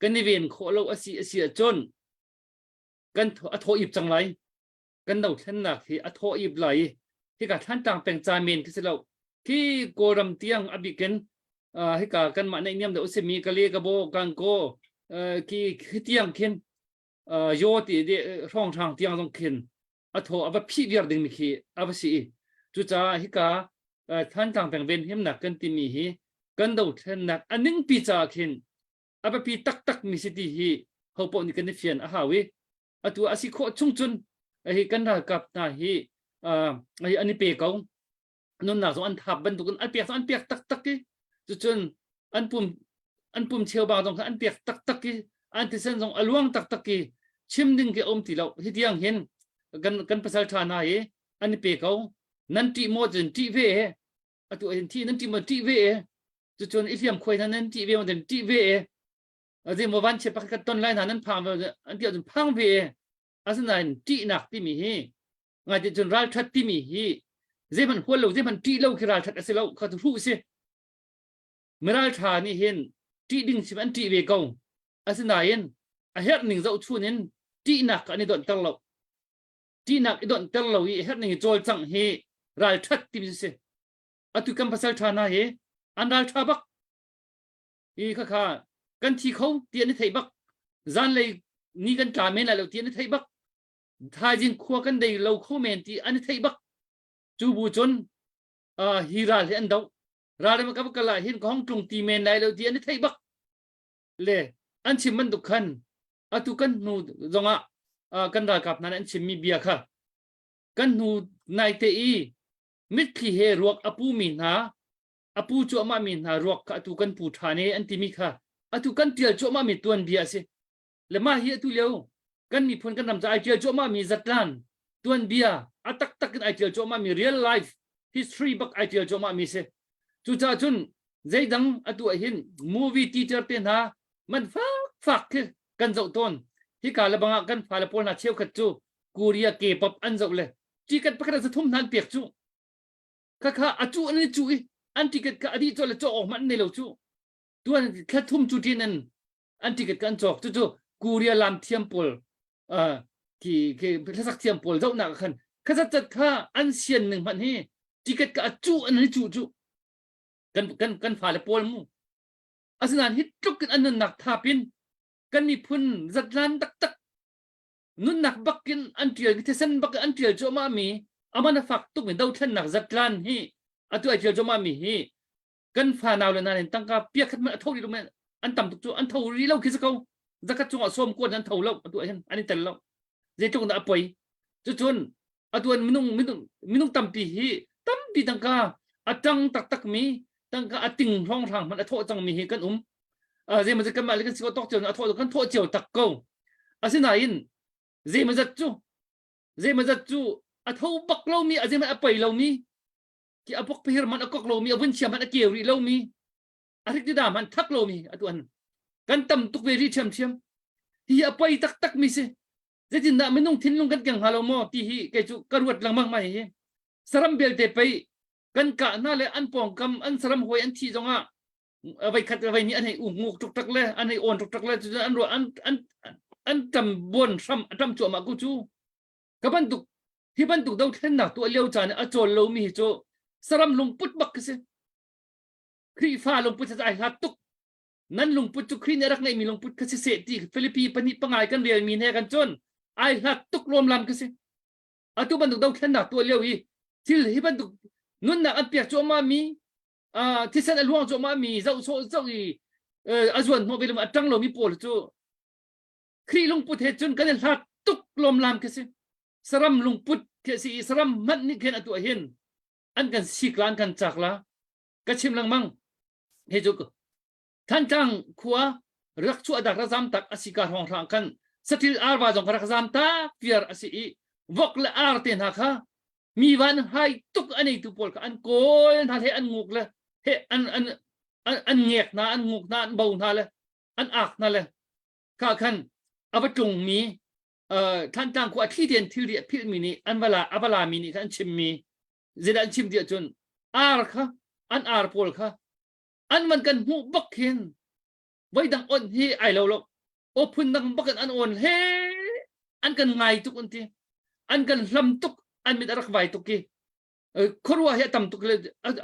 kan i ven khawh lo asi asi ahcun kan a thaw ip cang lai kan dothlennak hi a thaw ip lai i hika Thlantlang peng ca men khi si lo khi Kawlram tiang a bikin hika kanmah naihniam deuh simi Kale Kabo Kangko khi khi tiang khin yaw ti hrawng hrang tiang zong khin a thaw a va phih viar ding mi khi a va si i cucaah hika Thantlang peng venhimnak kan timi hi kan dothlennak a ningpi caah khin a biapi taktak mi si ti hi hopoh nih kan i fian a hau i atu a si khawh chung cun hi kan ralkap hna hi hi an i pe ko nunnak zong an thap bantukin an pek an pek taktak i cucun an pum an pum cheubang zong kha an pek taktak i an thisen zong a luang taktak i chim ding khi a um ti lo hi tiang hin kan kan pasal ṭha hna hi an i pe ko nan ṭih maw cun ṭih ve atu hin thi nan ṭih maw ṭih ve cucun i hliam khuai hna nan ṭih ve maw cun ṭih ve zei maw van chia pakhat ton lai hna nan phang ve an ti ahcun phang ve asinain ṭihnak timi hi ngai ti cun ralṭhat timi hi zeihmanh hual lo zeihmanh ṭih lo khi ralṭhat a si lo kha cu hruh si miral ṭha nih hin ṭih ding sim an ṭih ve ko asinain a herh ning zohchun in ṭihnak an i donhter lo ṭihnak i donhter lo i herh ning i cawlcangh hi ralṭhat timi si atu kan pasal ṭha hna hi an ralṭha bak i khakha kan thi kho ti an i theih bak zanlei ni kan tla men lai lo ti an i theih bak thaizing khua kan dei lo kho men ti an i theih bak cu bu cun uh, hi ral hi an do ral ma ka kala hin ka hong tlung ti men lai lo ti an i theih bak le an chim bantuk khan atu kan hnu zongah uh, kan ralkap hna an chimmi bia kha kan hnu nai te i mitthli he ruak a pu mi hna a pu cuahmah mi hna ruak kha atu kan pu ṭhan e an timi kha atu kan ṭial cuahmah mi tuanbia a si le mah hi atu lio kan miphun kan ram ca ai ṭial cuahmah mi zatlan tuanbia a taktak in ai ṭial cuahmah mi real life history bak ai ṭial cuahmah mi si cucaah cun zeidang atu ah hin movie teacher te hna man fak fak khi kan zoh tawn hika le bangah kan fale pawl hna cheukhat cu Korea K-pop an zoh le ticket pakhat ah zathum hna an pek cu khakha a cu an i cu i an ticket kha a dih cawh le cawk awk hmanh nei lo cu tuan thla thum cu tin an an ticket ka an cawk cu cu Korea lam thiam pawl uh, ki ki hlasak thiam pawl zohnak khan kha zat zat kha an sian ning hmanh hi ticket ka a cu an i cu cu kan kan kan fale pawl mu asinain hi tluk in an nunnak thapin kan miphun zatlan taktak nunnak bakin an tial thisen bak an tial cuahmah mi aman a fak tuk mi dothlennak zatlan hi atu ai tial cuahmah mi hi kan fa nau le nan tangka pia khat man a tho ri lo an tam tuk cu an tho ri lo khi ko zakat chungah som kuan an tho lo atu hin an i tel lo zeitluk dah a poi cucun atu an minung minung minung tampi hi tampi tangka a tang taktak mi tangka a ting hrong hrang hmanh a thawh cang mi hi kan um zeimazat kanmah le kan si ko tok cio a thawh kan thawh cio tak ko asinain zeimazat cu zeimazat cu a tho bak lomi a zeimah a poi lomi ki a bok pahir man a kok lomi a vun chia man a keu rih lomi a hrik ti da man thak lomi atu an kan tam tuk ve ri ṭhiam ṭhiam hi a poi taktak mi si zeitindah minung thinlung kan keng hnga lo maw ti hi kei cu ka ruat lengmang mai hi saram belte pei kan kah hna le an pawngkam an saram hawi an thi zongah vai khat vai ni an hei nguk tuk tak le an hei on tuk tak le cu an ruah an an an tam buan hram a tam cuahmah ku cu ka bantuk hi bantuk dothlennak tuah lio caan a cawl lomi hi cu saram lungput bak khi si Khrihfa lungput cu ai hlat tuk nan lungput cu Khrih nih a rak ngeihmi lungput kha si seh ti Filipi pahnih pangai kan relmi he kan cun. Ai hlat tuk lawmlam khi si. Atu bantuk dothlennak tuah lio i thil hi bantuk nunnak an pek cuahmah mi thisen a luang cuahmah mi zoh sawh zoh i a zuan hnawh ve lo a ṭang lomi pawl cu Khrih lungput he cun kan i hlat tuk lawmlam khi si. Saram lungput khi si i saram hmanh nih khin atu ah hin an kan sik la an kan cak la ka chim lengmang hi cu Thantlang khua rak chuah dak rak zam tak a si ka hrawng hrang khan satil arva zong ka rak zam tak viar a si i vok le ar te hna kha mi van hai tuk a neitu pawl kha an kawl hna he an nguk le he an an an ngek hna an nguk hna an bo hna le an ak hna le kha khan a va tlung mi Thantlang khua thli tein thilri a philh mi nih an vala a vala mi nih khan an chim mi zeidah an chim ti ahcun ar kha an ar pawl kha an man kan hmuh bak khin voidang on hi ai lo lo aw phun dang bak in an on he an kan ngai tuk an ti an kan hlam tuk an mit a rak vai tuk ki khuarua hi a tam tuk le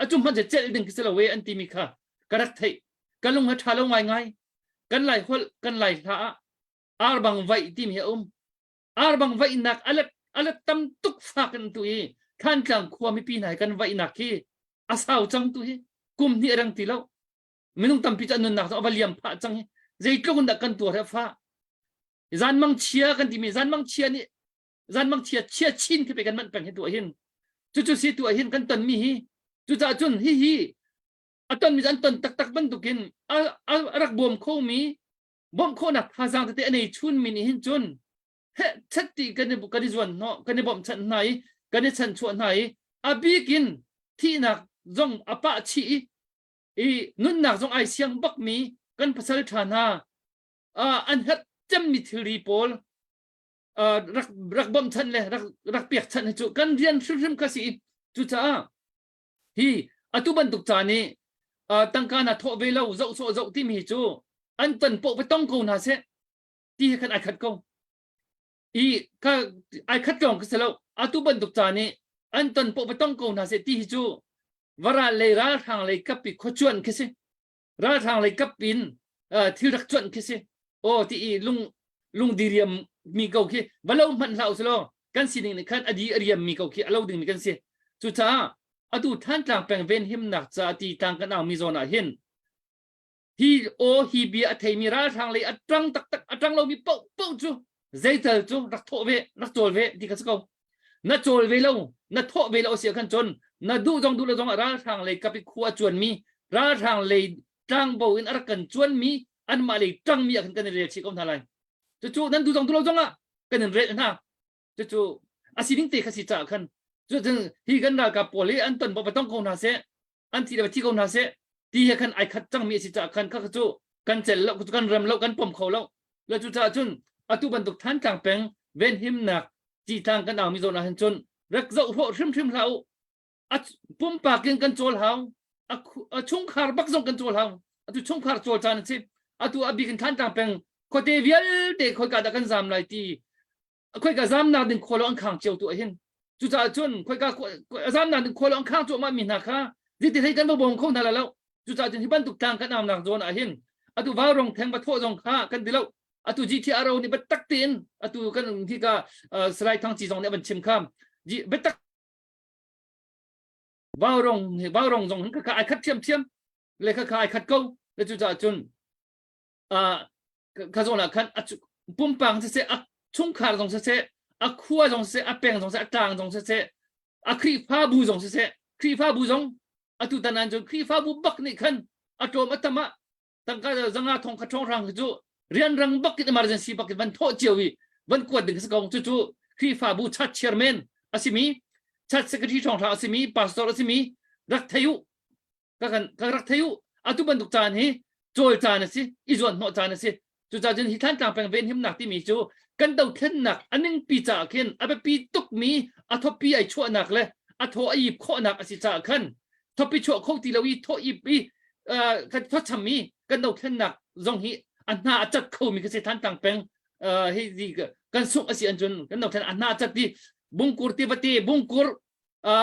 a cum hman celh ding khi si lo we an timi kha ka rak theih ka lung ha tha lo ngai ngai kan lai holh kan lai hla ah ar bang vaih timi hi a um ar bang vaihnak alet alet tam tuk fak in tu i Thantlang khua mipi hna hi kan vaihnak hi a sau cang tu hi kum hnih a reng ti lo minung tampi cu an nunnak cu a va liam phah cang hi zeitluk in dah kan tuar he fa zanmang chia kan timi zanmang chia nih zanmang chia chia chin khi pe kan manh peng hi tu hin cucu si tu hin kan ton mi hi cucaah cun hi hi a ton mi an ton taktak bantukin a rak bawm kho mi bawmh khawhnak thazaang tete a nei chun mi nih hin cun he chat ti kan i kan i zuan hnawh kan i bawmhchanh hna i kan i chanchuah hna i a bikin thihnak zong a pah chih i i nunnak zong ai siang bak mi kan pasal ṭha hna an herh cemmi thilri pawl rak rak bawmhchanh le rak rak pekchanh hi cu kan rian hrimhrim kha si i cucaah hi atu bantuk ca nih tangka na thawh ve lo zoh sawh zoh timi cu an ton poh va tong ko hna seh ti he khan ai khat ko i ka ai khat lawng ka si lo atu bantuk ca nih an ton poh va tong ko hna seh ti hi cu varal lei ralhrang lei kap i khuacuan khi si ralhrang lei kap in thil rak cuanh khi si aw ti i lung lung diriam mi ko khi va lo hmanh hlah usilo kan sining nih khan a di a riam mi ko khi a lo ding mi kan si cucaah atu Thantlang peng ven himnak ca ti tlang kan au mi zawn ah hin hi aw hi bia a theimi ralhrang lei a ṭang taktak a ṭang lomi paoh paoh cu zeital cu rak thawh ve rak cawl ve ti kha si ko na cawl ve lo na thawh ve lo si khan cun na duh zong duh lo zong ralhrang lei kap i khua cuan mi ralhrang lei tlangbo in a rak kan cuan mi anmah lei ṭang mi ah khan kan i rel chih ko hna lai cucu nan duh zong duh lo zong ah kan in rel hna cucu a sining te kha si caah khan cu hi kan ralkap pawl hi an ton ba tong ko hna seh an thi le thi ko hna seh ti he khan ai khat cangmi a si caah khan kha cu kan cel lo kan rem lo kan pom kho lo le cu caah cun atu bantuk Thantlang peng venhimnak titlang kan au mi zawn ah hin cun rak zoh hrawh hrimhrim hlah u a pumpak in kan cawl hau a chungkhar bak zong kan cawl hau atu chungkhar cawl caan a si atu a bik in Thantlang peng khuate vialte khoika dah kan zam lai ti khoika zamnak ding khua lo an khang cio tu hin cucaah cun khoika zamnak ding khua lo an khang cuahmah mi hna kha zeiti hlei kan va bawm kho hna la lo cucaah cun hi bantuk tlang kan aunak zawn ah hin atu vaurong theng va thawh zong kha kan ti lo atu GTRO nih biatak tein atu kan hi ka Salai Thang Ci zong nih a van chim kha biatak vaurong vaurong zong hin kha ai khat thiam thiam le kha kha ai khat ko le cucaah cun kha zawn ah khan a pumpang siseh a chungkhar zong siseh a khua zong siseh a peng zong siseh a tlang zong siseh a Khrihfabu zong siseh Khrihfabu zong atu tan an cun Khrihfabu bak nih khan a tlawm a tam ah tangka zanga thong kha thong rang cu rianrang bak in emergency bak in van thawh cio i van kuat ding si ko cu cu Khrihfabu church chairman a simi church secretary thong thang a simi pastor a simi rak thei u ka kan ka rak thei u atu bantuk caan hi cawl caan a si i zuan hnawh caan a si cucaah cun hi Thantlang peng venhimnak timi cu kan dothlennak a ningpi caah khin a biapi tukmi a thawpi ai chuahnak le a thaw a ip khawhnak a si caah khan thawpi chuah kho ti lo i thaw ip i kan thawcham i kan dothlennak zong hi a hna a cat khomi ka si Thantlang peng hi kan sungh a si an cun kan dothlen a hna a cat i bungkur tivate bungkur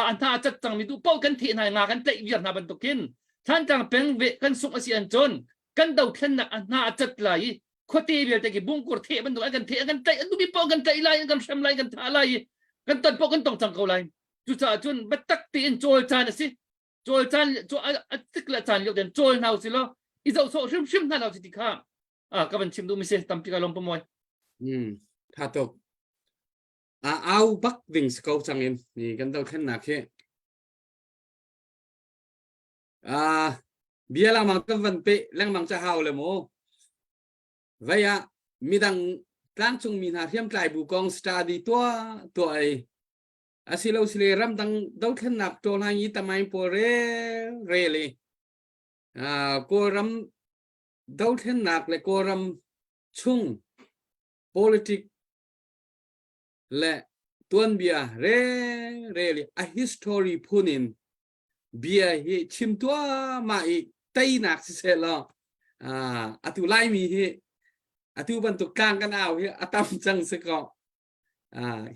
an hna a cat cangmi duh paoh kan theh hna nga kan tlaih viar hna bantukin Thantlang peng ve kan sungh a si an cun kan dothlennak a hna a cat lai i. Khuate vialte ki bungkur theh bantuk an kan theh an kan tlaih an duhmi paoh kan tlaih lai an kan hrem lai kan thah lai i kan ton paoh kan tong cang ko lai. Cucaah cun biatak tein cawl caan a si. Cawl caan a tik le caan lio ten cawl hna usih law i zoh sawh hrimhrim hna lo ti kha ka van chim duhmi si tampi ka lawm pamoy. Hmm, tha tuk. A au bak ding si ko cang in ni kan dothlennak hi. Ah, bia lengmang kan van pe lengmang cha hau le mu. Vei ah midang tlangcung mi hna hriamtlai bu kong study tua tua ei. Asilo sile ramdang dothlennak tawlhang i tamain pawl re re le ah Kawlram dothlennak le Kawlram chung politic le tuanbia re re le a history phun in bia hi chim tuahmah i teinak siseh law atu Laimi hi atu bantuk tlang kan au hi a tam cang si ko.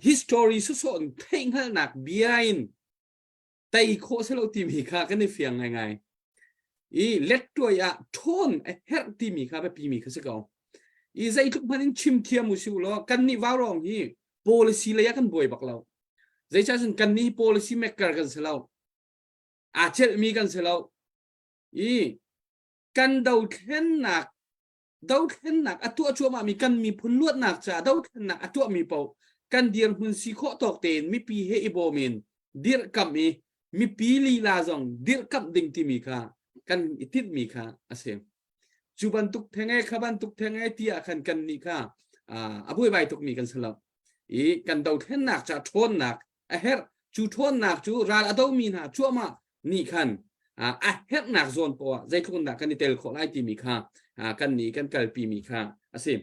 History sawsawh in theihhngalhnak bia in tei khawh si lo timi kha kan i fiang ngaingai. I lettuai ah ṭhawn a herh timi kha biapi mi kha si ko. I zeitluk hmanh in chim thiam u si u law kannih vaurawng hi policy lei ah kan buai bak lo. Zeicah cun kannih hi policy maker kan si lo. Aa celhmi kan si lo. I kan dothlennak dothlennak a tuah cuahmahmi kan miphun luatnak caah dothlennak a tuahmi paoh kan dirhmun si khawh tawk tein mipi he i bawm in dirhkamh i mipi lila zong dirhkamh ding timi kha kan i tinhmi kha a si. Cu bantuk theng e kha bantuk theng e ti ah khan kan nih kha a buaibai tukmi kan si lo. I kan dothlennak ca ṭhawnnak a herh cu ṭhawnnak cu ral a domi hna cuahmah nih khan a herhnak zawn poah zeitluk dah kan i tel khawh lai timi kha kan nih kan kalpi mi kha a si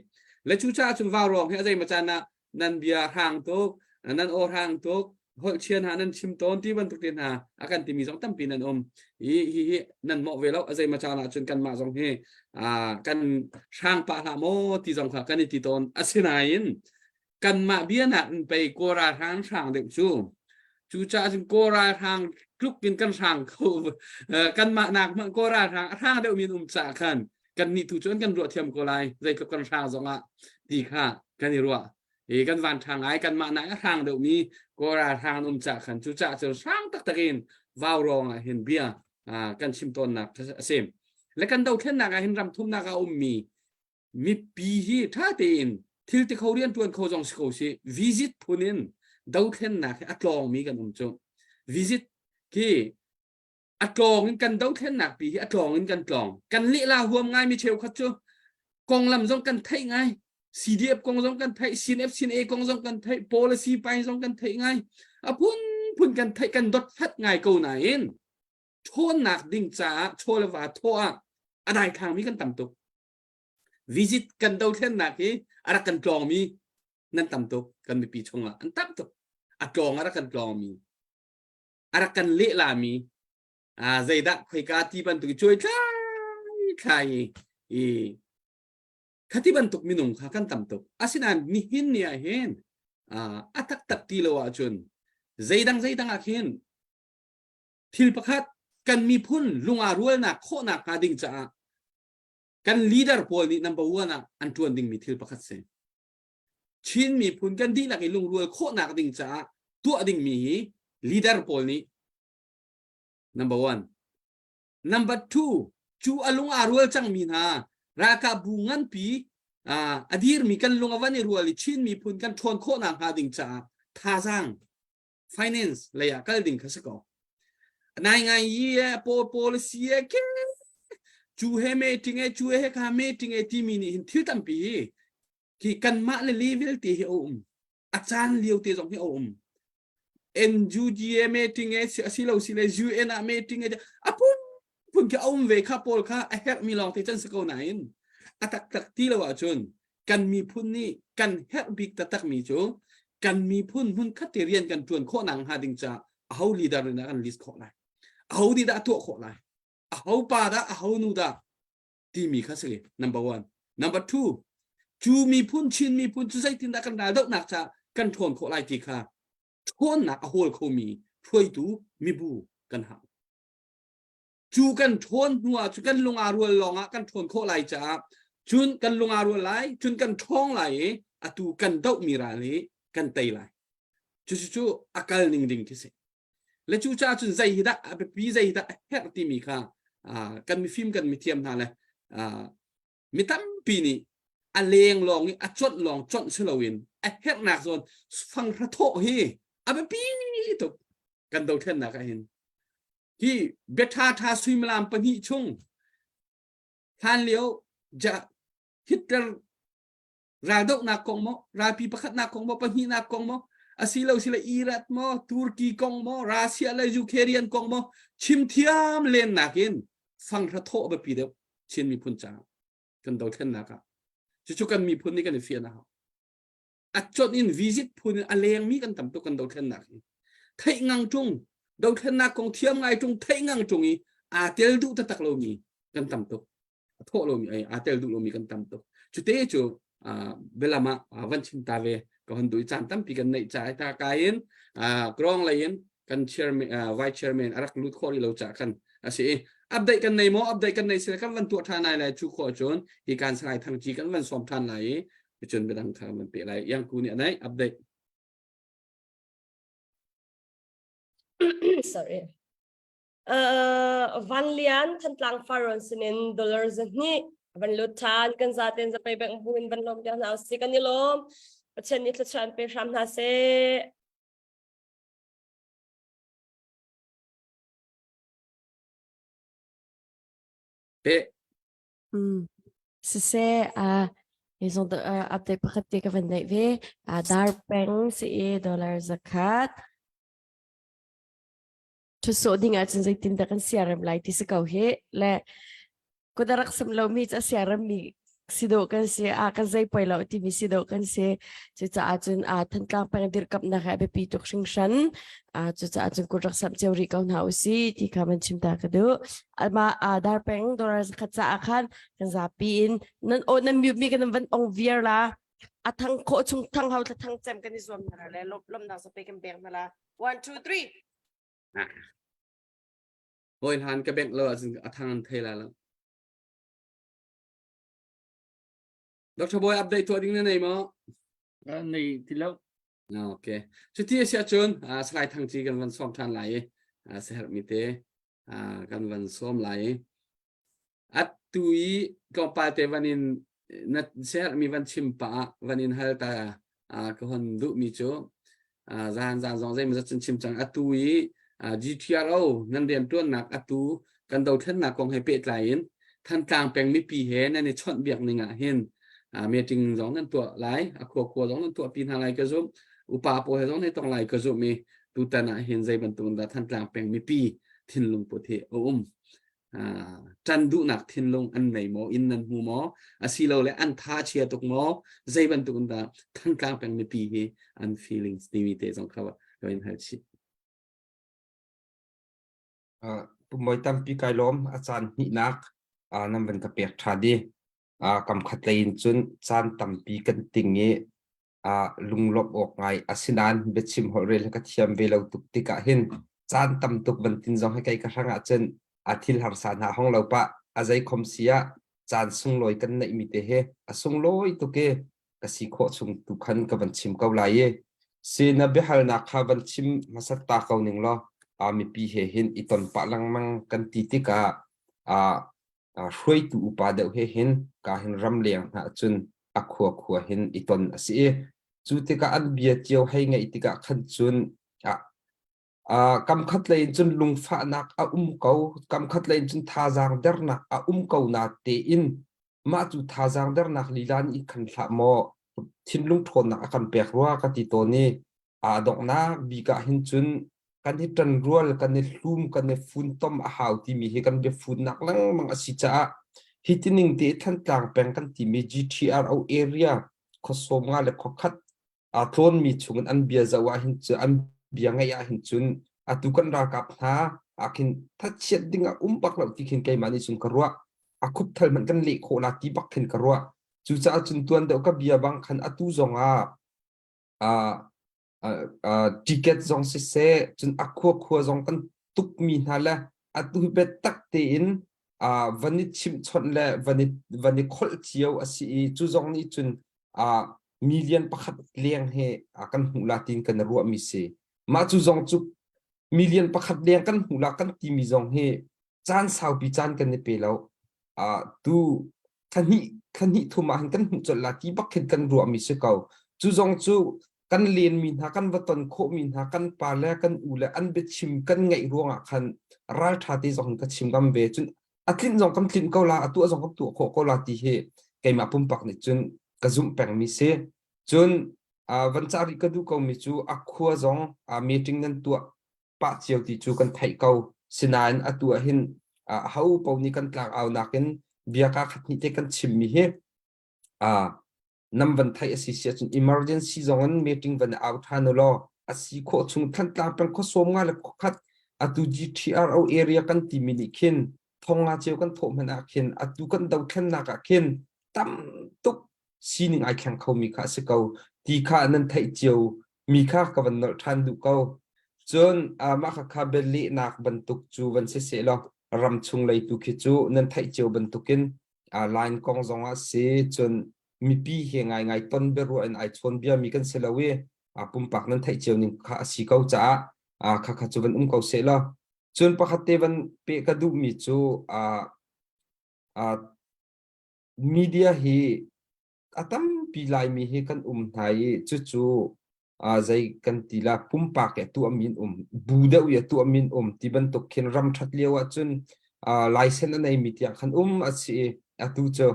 le cu caah cun vaurawng hi a zeimaw caan ah nan bia hrang tuk nan aw hrang tuk holh chia hna nan chim tawn ti bantuk te hna a kan timi zong tampi nan um hi hi hi nan mawh ve lo a zeimaw caan ah cun kanmah zong hi kan hrang pah hlah maw ti zong kha kan i ti tawn asinain kanmah bianak in pei Kawl ralhrang hrang deuh cu cucaah cun Kawl ralhrang tluk in kan hrang kho kanmah nak hmanh Kawl ralhrang a hrang deuh mi an um caah khan kannih tu cu an kan ruah thiam ko lai zeitluk kan hrang zongah ti kha kan i ruah i kan van ṭha ngai kanmah nak a hrang deuh mi Kawl ralhrang an um caah khan cucaah cun hrang taktak in vaurawng ah hin bia kan chim tawnnak a si le kan dothlennak ah hin ram thumnak ah a ummi mipi hi ṭha tein thil ti kho rian ṭuan kho zong si ko si visit phun in dothlennak hi a tlawngmi kan um cu visit khi a tlawng in kan dothlennak pi hi a tlawng in kan tlawng kan lehla huam ngai mi cheukhat cu konglam zong kan theih ngai CDF kong zong kan theih CNF CNA kong zong kan theih policy pai zong kan theih ngai a phun phun kan theih kan dot fat ngai ko nain ṭhawnnak ding caah chaw le va thawh ah a daithlang mi kan tam tuk visit kan dothlennak hi a rak kan tlawngmi nan tam tuk kan mipi chungah an tam tuk a tlawng a rak kan tlawngmi a rak kan lehlami a zeidah khoika ti bantuk i cuai thlai thlai i khati bantuk minung kha kan tam tuk asinain nihin ni ah hin a taktak ti lo ahcun zeidang zeidang ah khin thil pakhat kan miphun lunga rualnak khawhnak hnga ding caah kan leader pawl nih number one ah an ṭuan dingmi thil pakhat si. Chin miphun kan dihlak i lungrual khawhnak ding caah tuah dingmi hi leader pawl nih number one. Number two, cu a lung aa rual cangmi hna ralkapbu nganpi a dirmi kan lung a van i rual i Chin miphun kan ṭhawn khawhnak hnga ding caah thazaang finance lei ah kal ding kha si ko nai ngai yi e po policy e ke chu he meeting e chu he kha meeting e timi nih hin thil tampi hi khi kanmah le level te hi a um a caan lio te zong hi a um NUG meeting e asilo si le UN ah meeting e a phun phun khi a um ve kha pawl kha a herh mi lawng te chan si ko nain a taktak ti lo ahcun kan miphun nih kan herh bik taktak mi cu kan miphun hmun khat te rian kan tuan khawh nak hnga ding caah aho leader nih dah kan list khawh lai aho nih dah tuah khawh lai aho pa dah aho nu dah timi kha si number one number two cu miphun Chin miphun cu zeitindah kan ral dohnak caah kan ṭhawn khawh lai ti kha ṭhawnnak a hawl khomi hruaitu mibu kan hau cu kan ṭhawn hnu ah cu kan lung aa rual lawng ah kan ṭhawn khawh lai caah. Cun kan lung aa rual lai, cun kan ṭhawng lai i atu kan dohmi ral hi kan tei lai. Cucu a kal ning ding khi si. Le cu caah cun zei hi dah a biapi, zei hi dah a herh timi kha kan mifim kan mithiam hna le mi tampi nih a leng lawng i a conh lawng conh si loin a herhnak zawn fanghra thawh hi a biapi tuk kan dothlennak ah hin. Hi bia ṭha suimilam pahnih chung hlan lio Hitler raldohnak kong maw ralpi pakhatnak kong maw pahnihnak kong maw asilo sile Iraq maw Turkey kong maw Russia le Ukraine kong maw chim thiam len nakin fanghra thawh biapi deuh Chin miphun caah kan dothlennak ah cucu kan miphun nih kan i fian a hau a conh in visit phun in a lengmi kan tam tuk kan dothlennak hi theih ngang ṭung dothlennak kong thiam ngai ṭung theih ngang ṭung i aa tel duh taktak lomi kan tam tuk a thawh lomi ai aa tel duh lomi kan tam tuk cute cu bialam ah van chim ta ve ka hon duh i caan tampi kan neih ca ta ka in krong lei in kan chairman vice chairman a rak lut khawh rih lo ca khan a si i update kan nei maw update kan nei sile kan van tuah ṭhan lai lai cu khawh cun hi kan salai thangci kan van sawm ṭhan lai i cun biadang kha kan van pe lai yang ku nih a neih update Sorry. Uh, Van Lian Thantlang Faron sinin dollar zahnih van lut ṭhan kan zaten zapei bank bu in van lawm piak hna usih kan i lawm Pathian nih thluachuah an pe hram hna seh. Pe. Mm. Siseh, uh, hi zong uh, update pakhat te ka van neih ve. Uh, dar peng si i dollar zakhat. Thusawh ding ahcun zeitindah kan siarem lai ti si ko hi. Le kut a rak sam lomi cu a siaremmi si dawh kan si a kan zei poi lo timi si dawh kan si cucaah cun a Thantlang peng dirkamnak he a biapi tuk hringhran cucaah cun kut rak samh cio rih ko hna usih ti kha van chim ta ka duh amah dar peng dollar zakhat caah khan kan zapi in nan aw nan mute mi kan van ong viar la a thang khawh chung thang hau thla thang cem kan i zuam hna le lomnak zape kan pek hna la 1 2 3 Hawi hlan ka bengh lo ahcun a thang an thei lai lo. Dr. Boy update tuah ding na nei maw? Nei ti lo. Okay. Cuti a si ahcun Salai Thang Ci kan van sawm ṭhan lai i siaherhmi te kan van sawm lai i atu i tlawmpal te van in na siaherhmi van chim pah ah van in hal ta ka hon duhmi cu zan zan zong zeimawzat cun chim cang atu i GTRO nan rianṭuannak atu kan dothlennak kong he pehtlai in Thantlang peng mipi he nan i chawnhbiak ning ah hin meeting zong nan tuah lai a khua khua zong nan tuahpi hna lai ka zumh upa pawl he zong nan tong lai ka zumh i tutan ah hin zei bantuk dah Thantlang peng mipi thinlung put hi a um ṭan duhnak thinlung an nei maw inn nan hmu maw asilole an tha chia tuk maw zei bantuk in dah Thantlang peng mipi hi an feelings timi te zong kha ka in hal chih. Pumoi tampi kai lawm a caan hnihnak nan van ka pek ṭha di. Kam khat lei in cun caan tampi kan ting i lunglawmh awk ngai asinain biachim holh rel hi ka thiam ve lo tuk tikah hin caan tam tuk van tin zong hi kei ka hrang ahcun a thil harsa hna hong lo pah a zei khom si ah caan sunglawi kan neih mi te hi a sunglawi tuk i ka si khawh chung tu khan ka van chim ko lai i si na biahalnak kha van chim hmasat ta ko ning law a mipi he hin i ton pah lengmang kan ti tikah a hruaitu upa deuh he hin ka hin ramleng hna cun a khua khua hin i ton a si i cu tikah an bia cio hei ngaih tikah khan cun kam khat lei in cun lungfahnak a um ko kam khat lei in cun thazaang dernak a um ko na tein mah cu thazaang dernak lila nih khan hlah maw thinlung ṭhawnnak a kan pek rua ka ti tawn i aa donghnak bik ah hin cun kan i ṭanrual, kan i hlum, kan i funtom a hau timi hi kan biafunnak lengmang a si caah hi tining te Thantlang peng kan timi GTRO area khuasawm nga le khuakhat aa tlawnmi chungin an bia zoh ah hin cun an bia ngaih ah hin cun atu kan ralkap hna ah khin thachiat ding a um bak lo ti khin keimah nih cun ka ruah a khupthal hmanh kan leh khawh la ti bak khin ka ruah cucaah cun tuan deuh ka bia bang khan atu zong ah ticket zong siseh cun a khua khua zong kan tukmi hna le atu hi biatak tein. van i chimhchawnh le van i van i kholh cio a si i cu zong nih cun million pakhat leng he kan hmuh la tiin kan ruahmi si. Mah cu zong cu million pakhat leng kan hmuh la kan timi zong hi caan saupi caan kan i pe lo. Tu thla hnih thum ah hin kan hmuh colh la ti bak khin kan ruahmi si ko. Cu zong cu kan lenmi hna kan va ton khawhmi hna kan pa le kan u le an biachim kan ngaih ruangah khan ralṭha te zong ka chim ngam ve. Cun a tlinh zong kan tlinh ko la, a tuah zong kan tuah khawh ko la ti hi keimah pumpak nih cun ka zumh pengmi si. Cun van cah rih ka duh komi cu a khua zong meeting nan tuah pah cio ti cu kan theih ko. Sinain atu ah hin ho paoh nih kan tlangau nakin bia kaa khat hnih te kan chimmi hi nam van theih a si si ahcun emergency zong in meeting van au ṭhan u law a si khawh chung Thantlang peng khua sawm nga le khua khat atu GTRO area kan timi nih khin thong nga ceu kan thawh hmanh ah khin atu kan dothlennak ah khin tam tuk sining ai thleng khomi kha a si ko ti kha nan theih cio mi kha ka van nolh ṭhan duh ko. Cun mah khakha bialehnak bantuk cu van si seh law ram chung lei tu khi cu nan theih cio bantukin line kong zong ah si cun mipi he ngaingai ton biaruah in ai chawn bia mi kan si lo i pumpak nan theih cio ning kha a si ko caah kha kha cu van um ko seh law cun pakhat te van pe ka duh mi cu media hi a tampi Laimi hi kan um hna i cucu zei kan ti la pumpak i tuahmi an um bu deuh i tuahmi an um ti bantuk khin ram ṭhat lio ahcun license a neimi tiang khan um a si i atu cu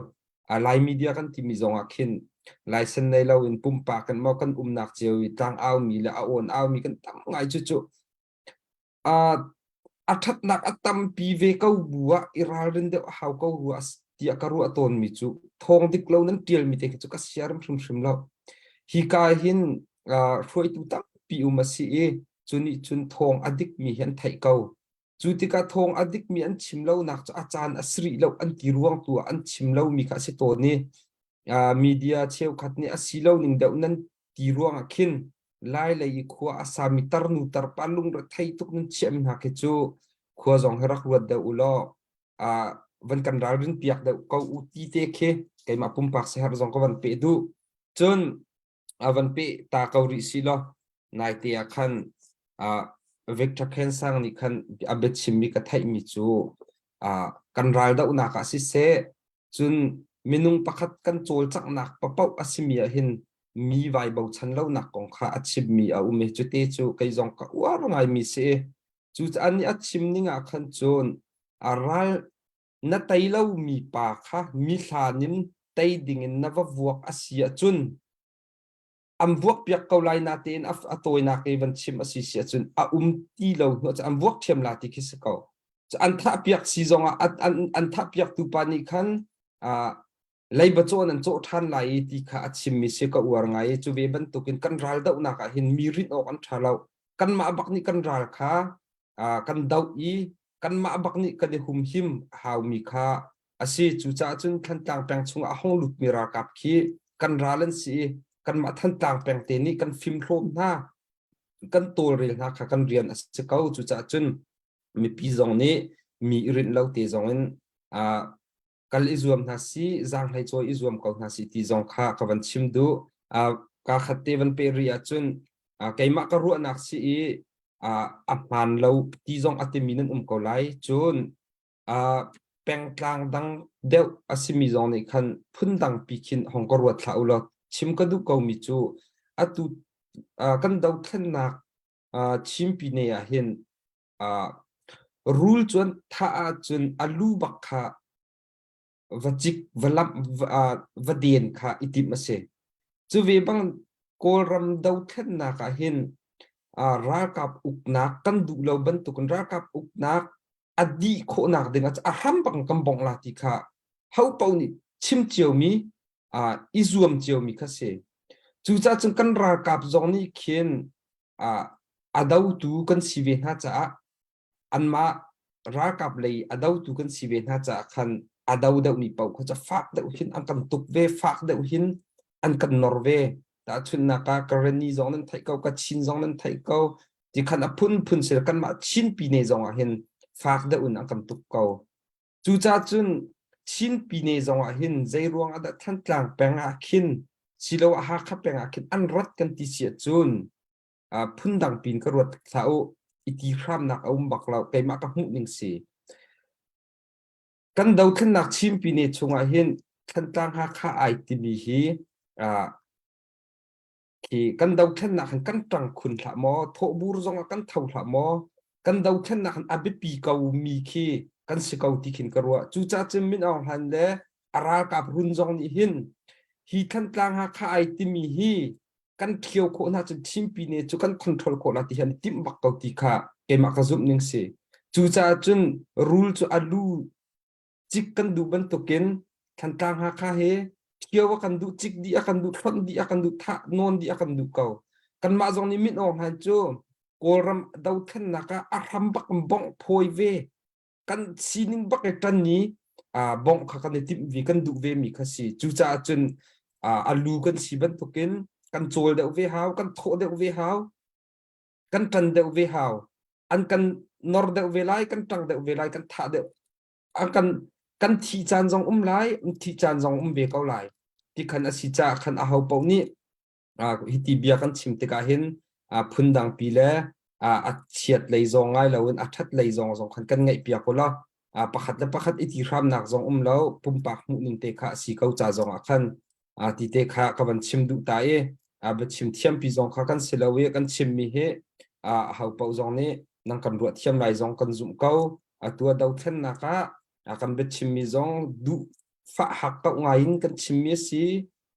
Lai media kan timi zong ah khin license nei lo in pumpak in maw kan umnak cio i tlang aumi le a awn aumi kan tam ngai cucu A ṭhatnak a tampi ve ko bu ah i ralrin deuh a hau ko rua tiah ka ruah tawnmi cu thawng dik lo nan ṭialmi te khi cu ka siarem hrimhrim lo. Hika hin hruaitu tampi um a si i cu nih cun thawng a dikmi hi an theih ko. Cu tikah thawng a dikmi an chim lonak cu a caan a si rih lo an ti ruang tu ah an chim lomi kha a si tawn i media cheukhat nih a si lo ning deuh nan ti ruangah khin Lai lei i khua a sami tarnu tarpa lungrethei tuk nan chiahmi hna khi cu khua zong hi rak ruat deuh u law van kan ralrin piak deuh ko u ti te khi keimah pumpak siaherh zong ka van peh duh. Cun a van peh ta ko rih si law naite ah khan Victor Khensang nih khan a biachimmi ka theihmi cu kan raldohnak ah siseh Cun minung pakhat kan cawlcanghnak paoh a simi ah hin mi vai bochan lonak kong kha a chimmi a um i cute cu kei zong ka uar ngaimi si. Cucaah nih a chim ning ah khan cun a ral na tei lomi pa kha mi hlan in tei dingin na va vuak a si ahcun an vuakpiak ko lai natein a tawinak i van chim a si si ahcun a um ti lo hnu an vuak ṭhiam la ti khi si ko. An thahpiak si zongah an, an thahpiaktu pa nih khan leiba cawn an cawh ṭhan lai i ti kha a chimmi si ka uar ngai i cu ve bantukin kan ral dohnak ah hin mi rinh awk an ṭha lo. Kanmah bak nih kan ral kha kan doh i kanmah bak nih kan i humhim a haumi kha a si. Cucaah cun Thantlang peng chungah a hung lutmi ralkap khi kan ral an si i kanmah Thantlang peng te nih kan fimhlawm hna, kan tawlrel hna kha kan rian a si ko. Cucaah cun mipi zong nih mi i rinh lo te zong in kal i zuam hna si, zaanghlei cawi i zuam ko hna si ti zong kha ka van chim duh. Kaa khat te van peh rih ahcun keimah ka ruahnak si i a hmaan lo ti zong a timi nan um ko lai. Cun pengtlang dang deuh a simi zong nih khan phundang pi khin hong ka ruat hlah u law chim ka duh komi cu atu kan dothlennak Chin pine ah hin rul cu an thah ahcun a lu bak kha va cik va lamh va den kha i timh a si. Cu ve bang Kawlram dothlennak ah hin ralkap uknak kan duh lo bantukin ralkap uknak a dih khawhnak ding ah a hram bak in kan bongh la ti kha ho paoh nih chim ciomi i zuam ciomi kha si. Cucaah cun kan ralkap zong nih khin a dotu kan si ve hna caah anmah ralkap lei a dotu kan si ve hna caah khan a do deuhmi paoh kha cu fak deuh hin an kan tuk ve, fak deuh hin an kan nor ve. Tahchunhnak ah Karenni zong nan theih ko, Kachin zong nan theih ko, ti khan a phunphun si kanmah Chin pine zong ah hin fak deuh in an kan tuk ko. Cucaah cun Chin pine zong ah hin zei ruang ah dah Thantlang peng ah khin siloah Hakha peng ah khin an rat kan ti si ahcun phundang pin ka ruat hlah u i ti hramnak a um bak lo keimah ka hmuh ning si. Kan dothlennak Chin pine chungah hin Thantlang Hakha ai timi hi khi kan dothlennak hin kan ṭang khun hlah maw thawhbur zongah kan tho hlah maw kan dothlennak hin a biapi ko mi khi kan si ko ti khin ka ruah cucaah cun Min Aung Hlaing le a ralkap run zong nih hin hi Thantlang Hakha ai timi hi kan ṭhio khawh hna cun Chinpi ne cu kan control khawh la ti hi an timh bak ko ti kha keimah ka zumh ning si cucaah cun rul cu a lu cik kan duh bantukin Thantlang Hakha hi ṭhio a kan duh cik dih a kan duh hlonh dih a kan duh thah nawn dih a kan duh ko kanmah zong nih Min Aung Hlaing cu Kawlram dothlennak ah a hram bak in bongh phawi ve kan sining bak i ṭan i bongh kha kan i timh ve kan duh ve mi kha si cucaah cun a lu kan si bantukin kan cawl deuh ve hau kan thawh deuh ve hau kan ṭan deuh ve hau an kan nor deuh ve lai kan ṭang deuh ve lai kan thah deuh an kan kan thih caan zong um lai thih caan zong um ve ko lai ti khan a si caah khan aho paoh nih hiti bia kan chim tikah hin phundang pi le a chiat lei zong ngai loin a ṭhat lei zong zong khan kan ngaih piak ulaw pakhat le pakhat i ti hramnak zong um lo pumpak hmuh ning te kha a si ko ca zong ah khan ti te kha ka van chim duh ta i biachim thiampi zong kha kan si lo i kan chimmi hi aho paoh zong nih nang kan ruah thiam lai zong kan zumh ko atu a dothlennak ah kan biachimmi zong duh fah hak kauh ngai in kan chimmi a si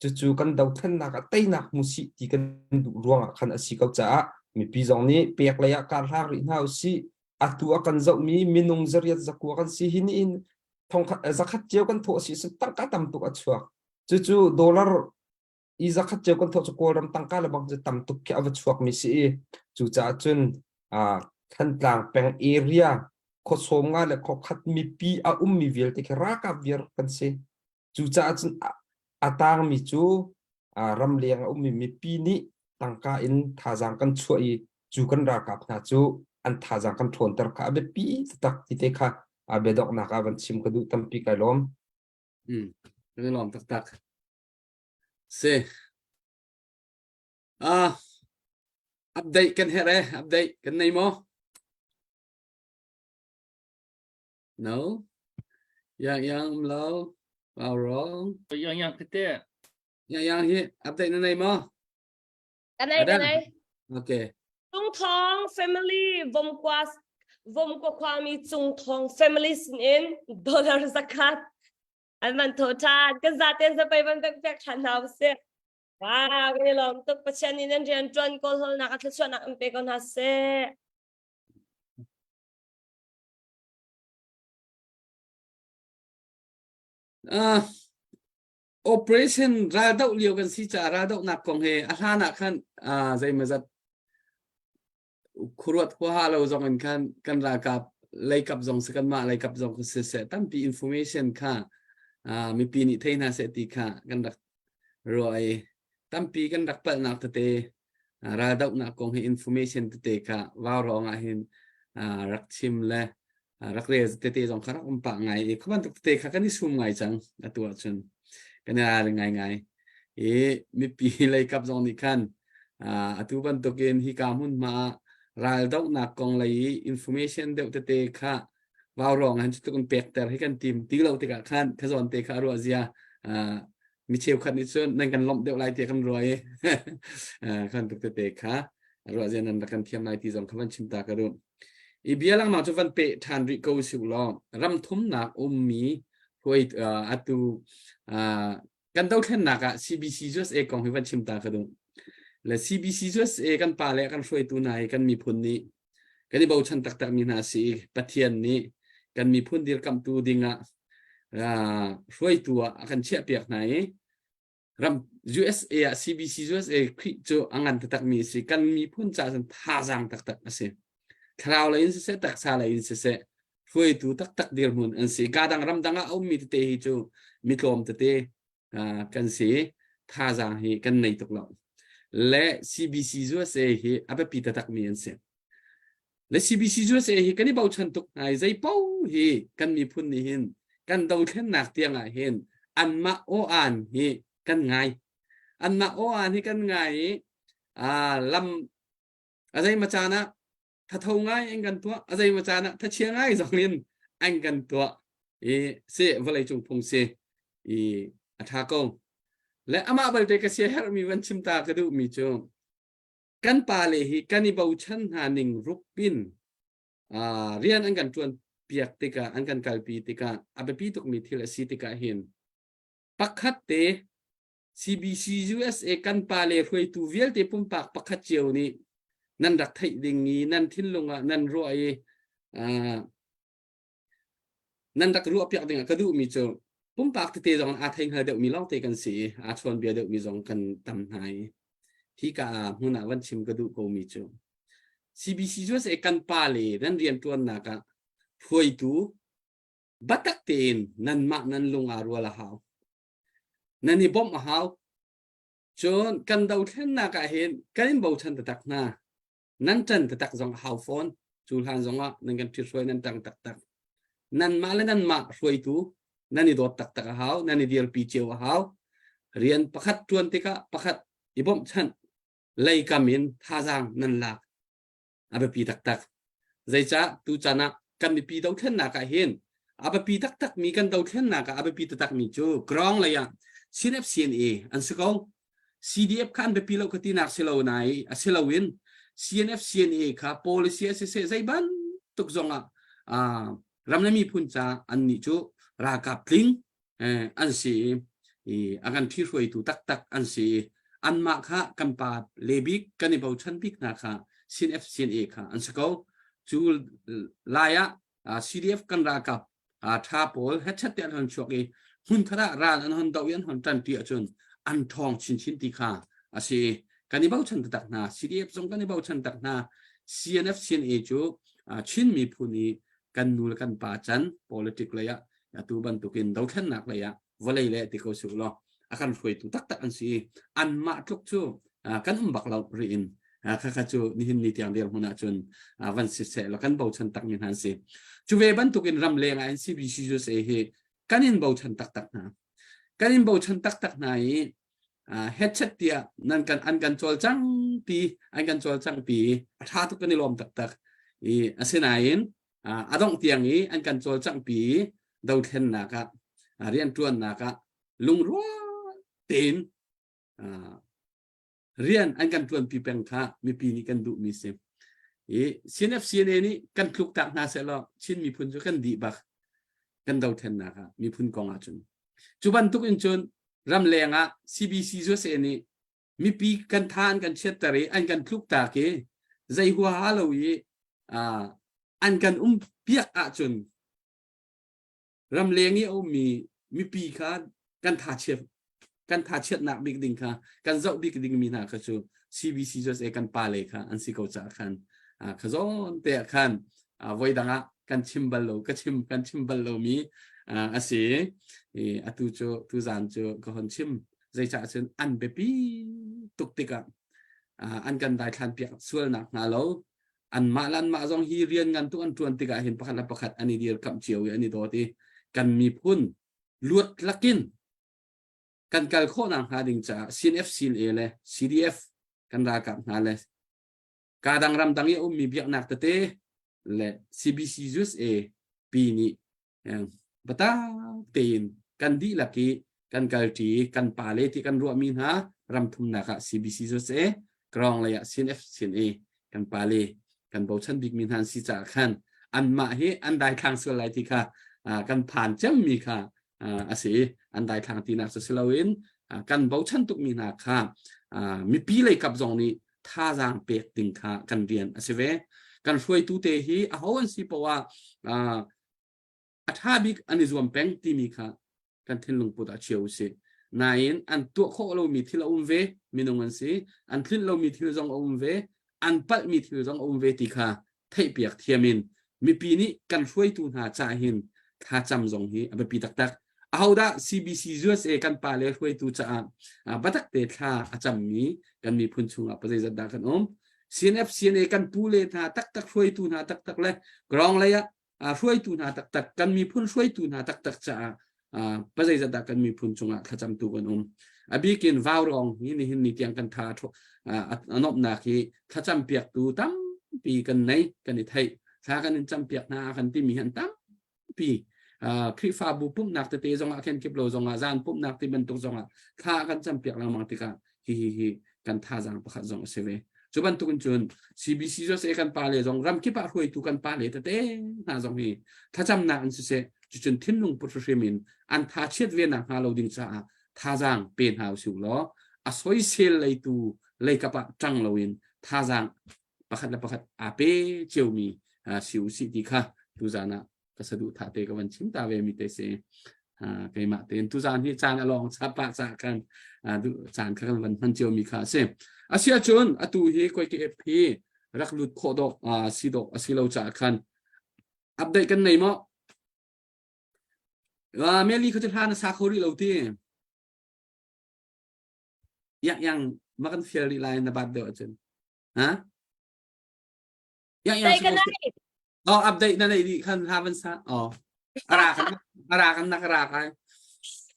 cucu kan dothlennak ah teinak hmu sih ti kan duh ruangah khan a si ko caah mipi zong nih pek lei ah kar hlang rih hna usih atu a kan zohmi minung zariat zakua kan si hi ni in thongkhat zakhat cio kan thawh si tangka tam tuk a chuak cucu dollar i zakhat cio kan thawh cu kawlram tangka le bang cu tam tuk khi a va chuak mi si i cucaah cun Thantlang peng area khuasawm nga le khuakhat mipi a ummi vialte khi ralkap viar kan si Cucaah cun a tangmi cu ramleng a ummi mipi nih tangka in thazaang kan chuah i cu kan ralkap hna cu an thazaang kan ṭhawnter kha a biapi taktak ti te kha a biadonghnak ah van chim ka duh tampi kai lawm. Mm, kan i lawm taktak. Si. Ah, update kan herh eh, update kan nei maw? No. Yang yang um lo. Wow wrong. Yang yang kete. Yang yang hi update na nei maw? Kan ei kan ei. Okay. Cung Thong family Vomkua Vomkua khuami Cung Thong family sin in dollar zakhat an man tho than kan zaten zapai van pek pek than hna usih. Wow, kan i lawm tuk Pathian nih nan rian tuan kawl holnak a thluachuahnak in pe ko hna seh. Uh, operation raldoh lio kan si caah raldohnak kong he a hlan ah khan uh, zeimazat khuruat huaha lo zong in khan kan ralkap leikap zong si kanmah leikap zong si seh tampi information kha uh, mipi nih thei hna seh ti kha kan rak ruah i tampi kan rak palhnak tete raldohnak kong hi information tete kha vau rawng ah hin rak chim le rak rel tete zong kha rak um pah ngai i kha bantuk tete kha kan i sum ngai cang atu ahcun kan i ralring ngai ngai i mipi leikap zong nih khan atu bantukin hika hmunhma ah raldohnak kong lei i information deuh tete kha vau rawng han cutluk in pekter hi kan tim ti lo tikah khan khazawn te kha ruah zia mi cheukhat nih cun nan kan lawmh deuh lai tiah kan ruah i khan tuk tete kha ruah zia nan rak kan thiam lai ti zong kha van chim ta ka duh i bia langmang cu van pe ṭhan rih ko si law ram thumnak ummi huai atu kan dothlennak ah CBC USA kong hi van chim ta ka duh le CBC USA kan pa le kan hruaitu hna hi kan miphun nih kan i bochan taktak mi hna si i Pathian nih kan miphun dirkamhtu dingah hruaitu ah a kan chiahpiak hna i ram USA ah CBC USA Khrih cu a ngan taktak mi a si kan miphun caah cun thazaang taktak a si thlarau lei in siseh taksa lei in siseh hruaitu taktak dirhmun an si ka dang ramdang ah a ummi tete hi cu mi tlawm tete kan si thazaang hi kan nei tuk lo le CBC USA hi a biapi taktak mi an si le CBC USA hi kan i bochan tuk ngai zei paoh hi kan miphun nih hin. Kan dothlennak tiang ah hin anmah aw-aan hi kan ngai. Anmah aw-aan hi kan ngai i lam a zeimaw caan ah thatho ngai an kan tuah, a zeimaw caan ah thachia ngai zong in an kan tuah. I si vawlei cung phung si i a tha ko. Le amah balte ka sia herhmi van chim ta ka duhmi cu kan pale hi kan i bochan hna ning rupin rian an kan ṭuan piak tikah an kan kalpi tikah a biapi tukmi thil a si tikah hin pakhat te CBC USA kan pale hruaitu vialte pumpak pakhat cio nih nan rak theih ding i nan thinlung ah nan ruah i nan rak ruah piak ding ah ka duhmi cu pumpak tete zong aa thei hngal deuhmi lawngte kan si i aa chawn bia deuhmi zong kan tam hna i hi ka hmun ah van chim ka duh komi cu CBC USA kan pa le nan rianṭuannak ah hruaitu biatak tein nanmah nan lung aa rual a hau. Nan i bawmh a hau. Cun kan dothlennak ah hin kan in bochan taktak hna. Nan ṭan taktak zong a hau fawn. Cu hlan zongah nan kan ṭhithruai nan ṭang taktak. Nanmah le nanmah hruaitu nan i dawt taktak a hau. Nan i dirpi cio a hau. Rian pakhat ṭuan tikah pakhat i bawmhchanh leikam in thazaang nan lak a biapi taktak. Zeicah tuchan ah kan mipi dothlennak ah hin a biapi taktak mi kan dothlennak ah a biapi taktak mi cu ground lei ah CNF CNA an si ko. CDF kha an biapi lo ka tinak si lo nai a si loin CNF CNA kha policy a siseh zei bantuk zong ah ram le miphun ca an nih cu ralkap tling an si i a kan ṭhihruaitu taktak an si i anmah kha kan pa le bik kan i bochan bik hna kha CNF CNA kha an si ko. Cu lai ah CDF kan ralkap ṭha pawl hetchet te an hon chuak i hmunkhat ah ral an hon doh i an hon ṭanṭi ahcun an ṭhawng chinchin ti kha a si. Kan i bochan taktak hna. CDF zong kan i bochan tak hna. CNF CNA cu Chin miphun i kan nu le kan pa can politic lei ah atu bantukin dothlennak lei ah vawlei le ti ko su law a kan hruaitu taktak an si anmah tluk cu kan um bak lo ri in khakha cu nihin ni tiang dir hmun ah cun van si seh law kan bochan tak mi hna an si cu ve bantukin ram leng ah CBC USA hi kan in bochan taktak hna kan in bochan taktak hna i headset tiah nan kan an kan cawlcang pi an kan cawlcang pi a tha tuk kan i lawm taktak i asinain a dongh tiang i an kan cawlcangh pi dothlennak ah rianṭuannak ah lungrual tein rian an kan ṭuanpi peng kha mipi nih kan duhmi si. I CNFCNA nih kan tluktak hna sehlaw Chin miphun cu kan dih bak kan dothlennak ah miphun kong ahcun. Cu bantuk in cun ramleng ah CBC USA nih mipi kan tha an kan chiatter i an kan tluktak i zei huaha lo i an kan um piak ahcun ramleng i a ummi mipi kha kan tha chiat kan tha chiatnak bik ding kha kan zoh bik ding mi hna kha cu CBC USA kan pa le kha an si ko caah khan kha zawn te ah khan voi dang ah kan chim bal lo ka chim kan chim bal lo mi a si i atu cu tu zan cu ka hon chim zeicah cun an biapi tuk tikah an kan daithlan piak sualnak hnga lo anmah le anmah zong hi rian ngan tuk an ṭuan tikah hin pakhat le pakhat an i dirkamh cio i an i dawt i kan miphun luat lakin kan kal khawhnak hnga ding caah CNF CNA le CDF kan ralkap hna le ka dang ram dang i a ummi biaknak tete le CBC USA pi nih Biatak tein kan dihlak i kan kalṭi kan pale ti kan ruahmi hna ram thumnak ah CBC cu si Krong lei ah CNF CNA kan pale kan bochan bikmi hna an si caah khan anmah hi an daithlang sual lai ti kha kan phan cemmi kha a si an daithlang tinak cu si loin kan bochan tukmi hna kha mipi lei kap zong nih thazaang pek ding kha kan rian a si ve kan hruaitu te hi aho an si poah a ṭha bik an i zuam peng timi kha kan thinlung put ah chia usih. Nain an tuah khawh lomi thil a um ve, minung an si, an tlinh lomi thil zong a um ve, an palhmi thil zong a um ve ti kha theihpiak thiam in mipi nih kan hruaitu hna ca hin thlacam zong hi a biapi taktak. Ahodah CBC USA kan pa le hruaitu caah batak te thla a cammi kan miphun chungah pazeizat dah kan um. CNF CNA kan pu le hna taktak hruaitu hna taktak le ground lei ah. hruaitu hna taktak kan miphun hruaitu hna taktak caah pazeizat dah kan miphun cungah thlacamtu kan um. A bikin vaurong hi nihin ni tiang kan tha a nomhnak hi thlacam piaktu tampi kan nei kan i theih thla kan in campiak hna kan timi hi an tam pi Khrihfabu pumhnak tete zongah khen kip lo zongah zan pumhnak ti bantuk zongah thla kan campiak lengmang tikah hi hi hi kan thazaang pakhat zong a si ve. Cu bantukin cun CBC USA kan pa le zong ramkip ah hruaitu kan pa le tete hna zong hi thlacamnak in siseh cucun thinlung put hrim in an tha chiat ve nak hnga lo ding caah thazaang pe hna usih law a soisel leitu leikap ah ṭang loin thazaang pakhat le pakhat aa pe ciomi si usih ti kha tuzan ah ka saduhthah te ka van chim ta ve mi te si keimah tein tuzan hi caan a lawng chapa ca khan caan kha kan van hman ciomi kha a si asia cun atu hi koi ke app hi rak lut khawh dawh si dawh a si lo caah khan update kan nei maw Meli kha cu hla na sa kho rih lo ti yang yang ma kan fial rih lai na bat deuh ahcun ha yang yang Dai ka nai. Oh update na nei dih khan hla van sa oh ara kan ara kan nak ra kai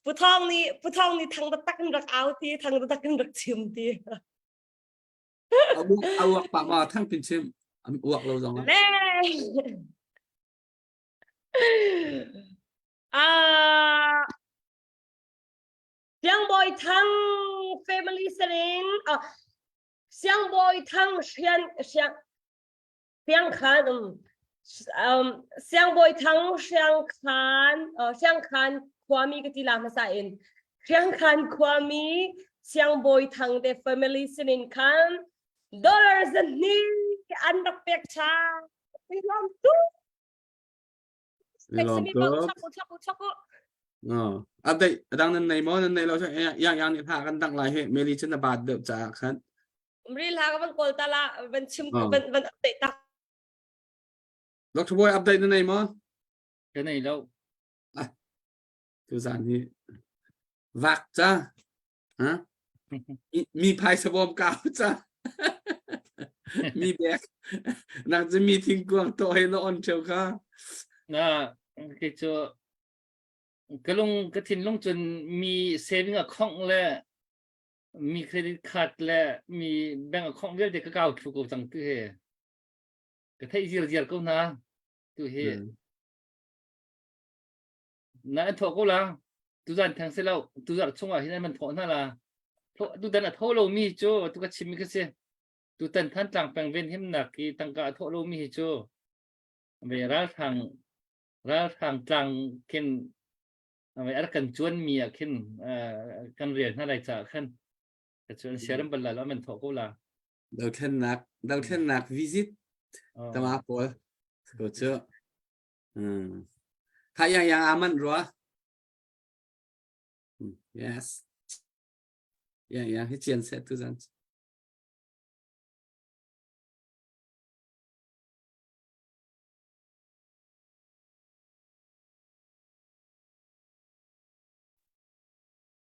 Pu Thong nih Pu Thong nih thang taktak in rak au ti thang taktak in rak chim ti. A uak pa ma thang pin chim am uak lo zong Le. Ah Siangbawi Thang family sanin ah Siangbawi Thang Sian Siang Siang Khan um, um Siangbawi Thang Siang Khan uh, Siang Khan khuami ka ti la hmasa in Siang Khan khuami Siangbawi Thang te family sinin khan dollar zahnih an rak pek tha. Lawm tu. Lawm tuk. No. Update adang nan nei maw nan nei lo yang yang nih hla kan dang lai he Meli cun na baat deuh caah khan. Mri hla ka van kawl ta la van chim van van update ta. Dr. Boy update na nei maw? Ka nei lo. Ah. Tu zan hi vak ca. Ha? Mi phaisa bawm kau ca. Mi bek. Nak cu mi thingkuang to he na on theu kha. Na ke cu ka lung ka thinlung cun mi saving account le mi credit card le mi bank account vialte ka kau thlu ko cang tu he ka theih ziar ziar ko hna tu hi Na an thawh ko la. Tuzan theng si lo. Tuzarh chungah hin an man thawh hna la. Tutan a tho lomi cu tu ka chimmi kha si. Tutan Thantlang peng venhimnak i tangka a thawh lomi hi cu ve ralhrang ralhrang tlang khin ve a rak kan cuanmi ah khin kan rel hna lai caah khan ka cu an siaram bal la lo an man thawh ko la. Dothlennak dothlennak visit tama pawl ko cu Hmm. Kha yang yang aman rua. Hmm. Yes. Yang yang hi chian se tu zan.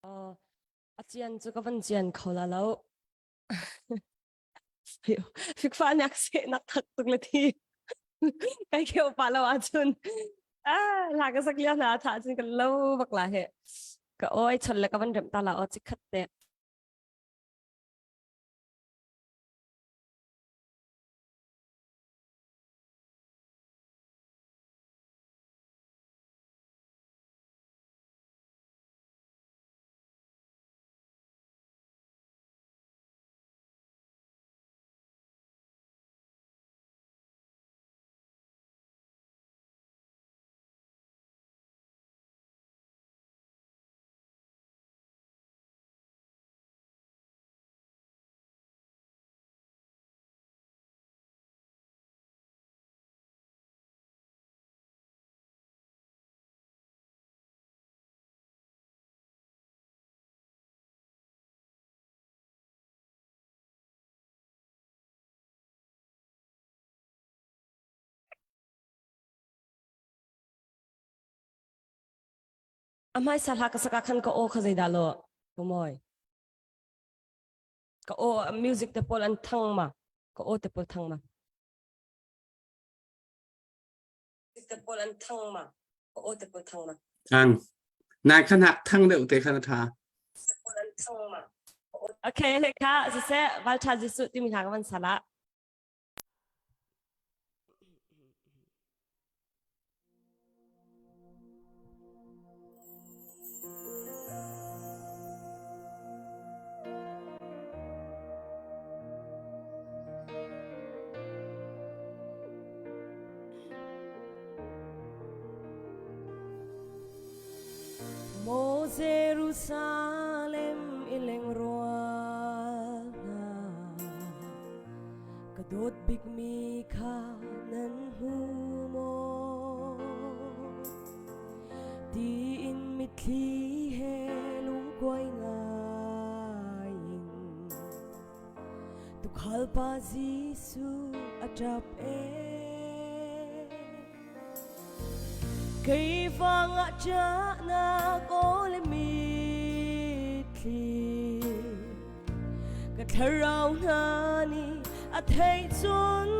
Uh, a cian cu ka van cian kho la lo. Fikfa nak se nak thak tuk le thi. Kai kheu pa lo ahcun ah la ka sak liao hna tha cun ka lo bak la he. Ka oi chol le ka van rem ta la o chikhat te. A hmaisa hla ka saka khan ka aw kha zeidah lo ka moi. Ka aw music te pawl an thang ma. Ka aw te pawl thang ma. te pawl an thang ma? Aw te pawl thang ma? Thang. Nai khan hak thang deuh te khan a tha. Te pawl an thang ma? Okay, le kha siseh val tha Jesuh timi hla ka van sala. Maw Jerusalem i lengrual hna Ka dawt bikmi kha nan hmu maw? Tiin mitthli he lungkuai ngai in Tuukhal pa Jesuh a ṭap ee. Keifang ah ṭahnak aw le mitthli ka thlarau hna nih a theih cun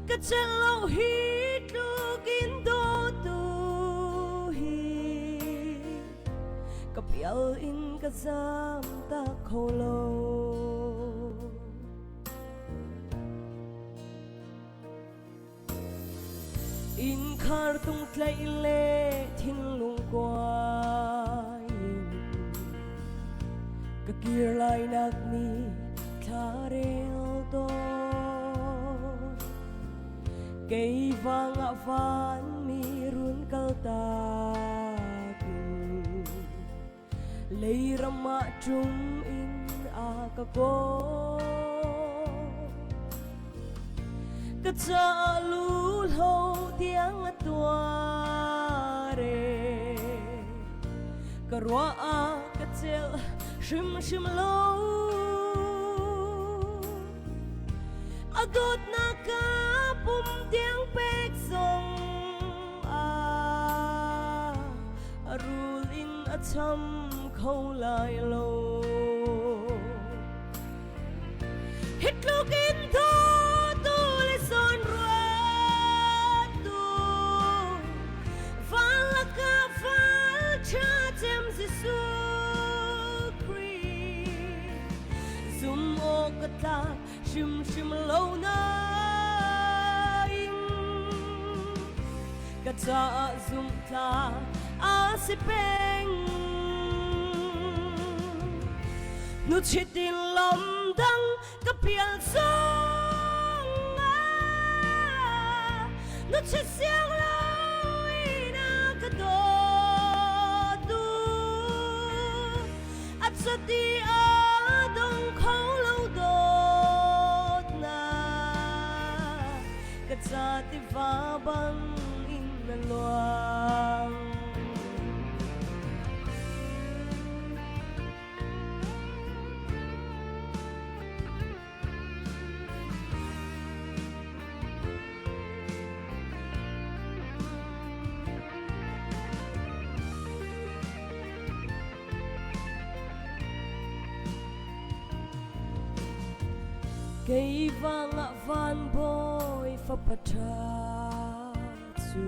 ka celh lo hi tluk in dawtu hi ka pial in ka zam tak kho lo. Innkhar tung tlaih le thinlung kuai in ka kir lai nak ni thla rel tawn. Kei vang ah van mi run kal tak in Leiram ah ṭum in a ka kawl. Ka caah luhlo tiang a tuar e. Ka ruah ah ka celh hrimhrim lo. A dawtnak ka pum tiang pek zong ah a rul in a cham kho lai lo. Hi tluk in dawtu le zawn ruatu van lakah val ṭha cem Jesuh Khrih zum awk ka tlak hrimhrim lo nain ka caah zumhtlak a si peng. Hnuchit in lam dang ka pial zong ah hnuchit siang lo in a ka dawtu a cuti a dong kho lo dawtnak ka ca tiva bang in na luang. Kei vangah van bawi fapa ṭha cu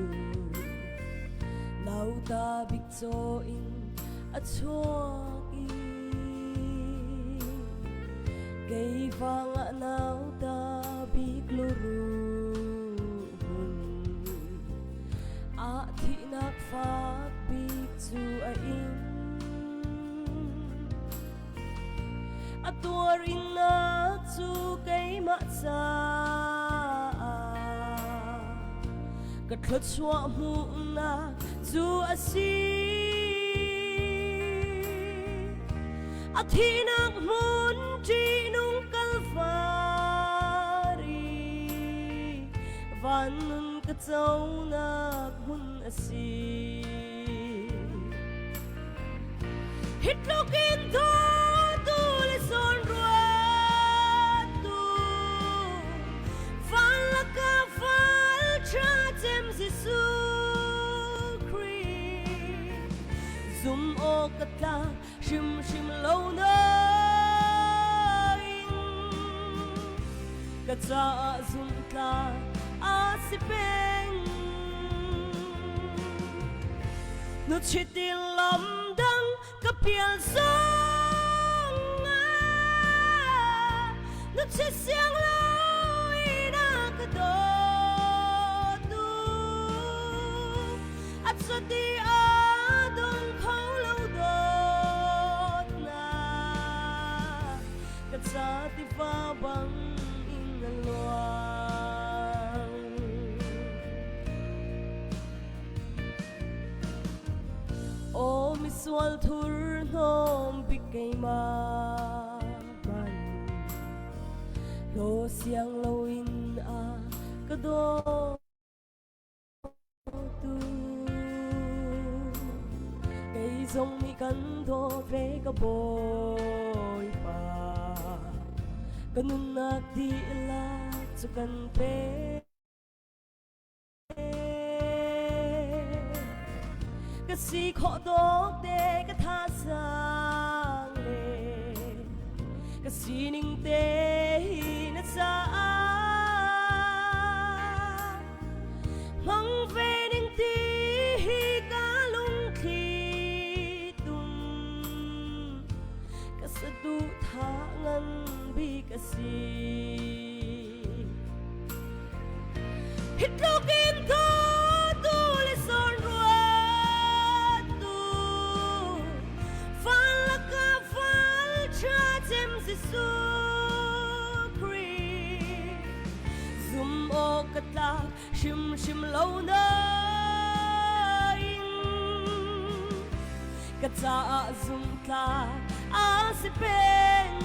nauta bik caw in a chuak i kei vangah nauta bik luruh hmun ah thihnak fak bik cu a ing. A tuar innak cu keimah caah ka thluachuah hmuhnak cu a si. A thihnak hmun ṭihnung Kalvari van nun ka conak hmun a si. Hi tluk in dawtu le zawn ruatu van lakah val ṭha cem Jesuh Khrih zum awk ka tlak hrimhrim lo nain. Ka caah zumtla a si peng. Hnuchit in lam dang ka pial zong ah hnuchit siang lo in a ka dawtu. A cuti a dong kho lo dawtnak ka ca tiva bang in a luang. Aw misual thurhnawm bik keimah hmanh hlaw siang loin a ka dawt. Kei zong nih kan dawt ve ka Bawipa. Ka nunnak dihlak cu kan pek. Ka si khawh tawk te ka thazaang le ka sining te hi na caah Hmang ve ning ti hi ka lungthli tum ka saduhthah ngan bik a si. Hi tluk in dawtu le zawnruattu fal lakah fal ṭha cem Jesuh Khrih Zum awk ka tlak hrimhrim lo nain ka caah zumhtlak a si peng.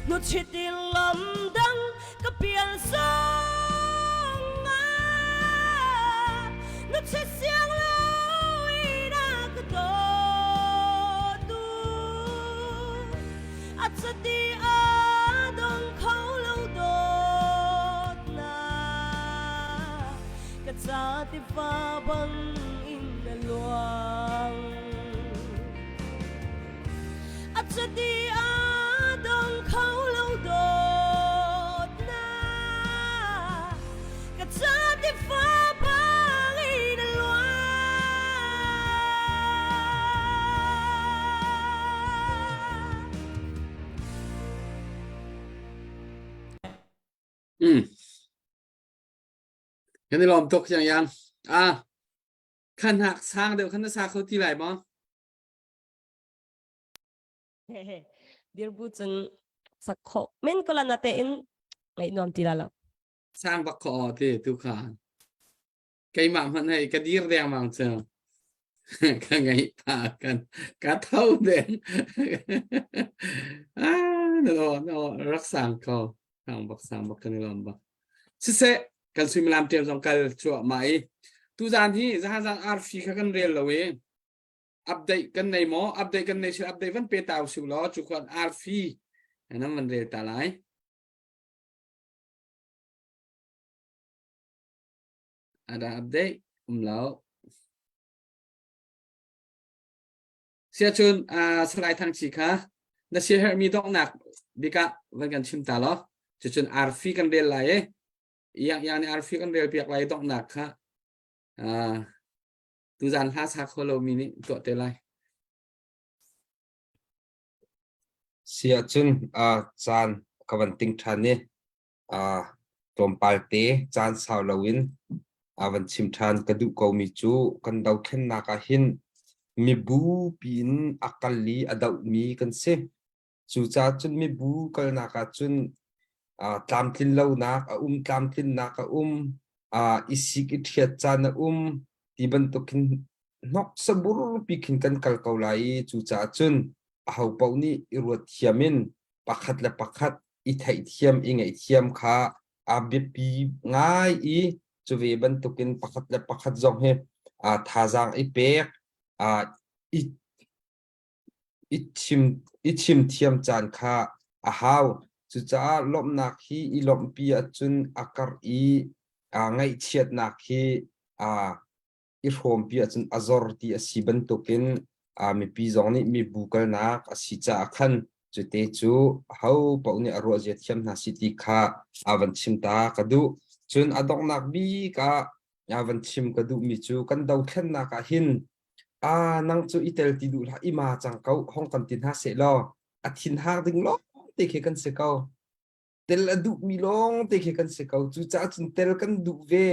Hnuchit in lam dang ka pial zong ah hnuchit siang lo in a ka dawtu. A cuti a dong kho lo dawtnak ka ca tiva bang in a luang. A cuti a dong kho lo dawtnak ka ca tiva bang in a luang. Kan i lawm tuk yang yang. Ah, khan hak sang deuh khan na sa kho ti lai maw? Dirbu cun sak kho men ko la na te in ngaih nuam ti la lo. Sang bak kho te tu kha. Keimah hmanh hei ka dir dengmang cu. Ka ngaih pa kan ka tho deng. Ah, na no no rak sang ko. Sang bak sang bak kan i lawm bak. Siseh kan suimilam ṭem zong kal cuahmah i tuzaan hi zahazang arfi kha kan rel lo i update kan nei maw update kan nei sil update van pe ta usih law cu khuan arfi nan van rel ta lai ada update um lo siacun Salai Thang Chi kha na siaherhmi donghnak bikah van kan chim ta law cucun arfi kan rel lai i iang iang nih arfi kan rel piak lai donghnak kha tuzan hla sa kho lomi nih tuah te lai. Si ahcun caan ka van ting ṭhan i tlawmpal te caan sau loin a van chim ṭhan ka duh komi cu kan dothlennak ah hin mibu piin a kal i a dohmi kan si. Cucaah cun mibu kalnak ah cun tlamtlin lonak a um, tlamtlinnak a um, i sik i ṭhiat caan a um ti bantukin hnawksabur pi khin kan kal ko lai i cucaah cun ahopaoh nih i ruat thiam in pakhat le pakhat i theihthiam i ngaihthiam kha a biapi ngai i cu ve bantukin pakhat le pakhat zong hi thazaang i pek i i chim i chimthiam caan kha a hau. Cucaah lawmhnak hi i lawmhpi ahcun a karh i ngaihchiatnak hi i hrawmpi ahcun a zor ti a si bantukin mipi zong nih mibu kalnak a si caah khan. Cute cu ho paoh nih a ruah zia thiam hna si ti kha a van chim ta ka duh. Cun a donghnak bik ah a van chim ka duhmi cu kan dothlennak ah hin a nang cu i tel ti duh hlah i ma cang ko hong kan ti hna seh law a thin hak ding lawng te khi kan si ko. Tel a duhmi lawng te khi kan si ko. Cucaah cun tel kan duh ve.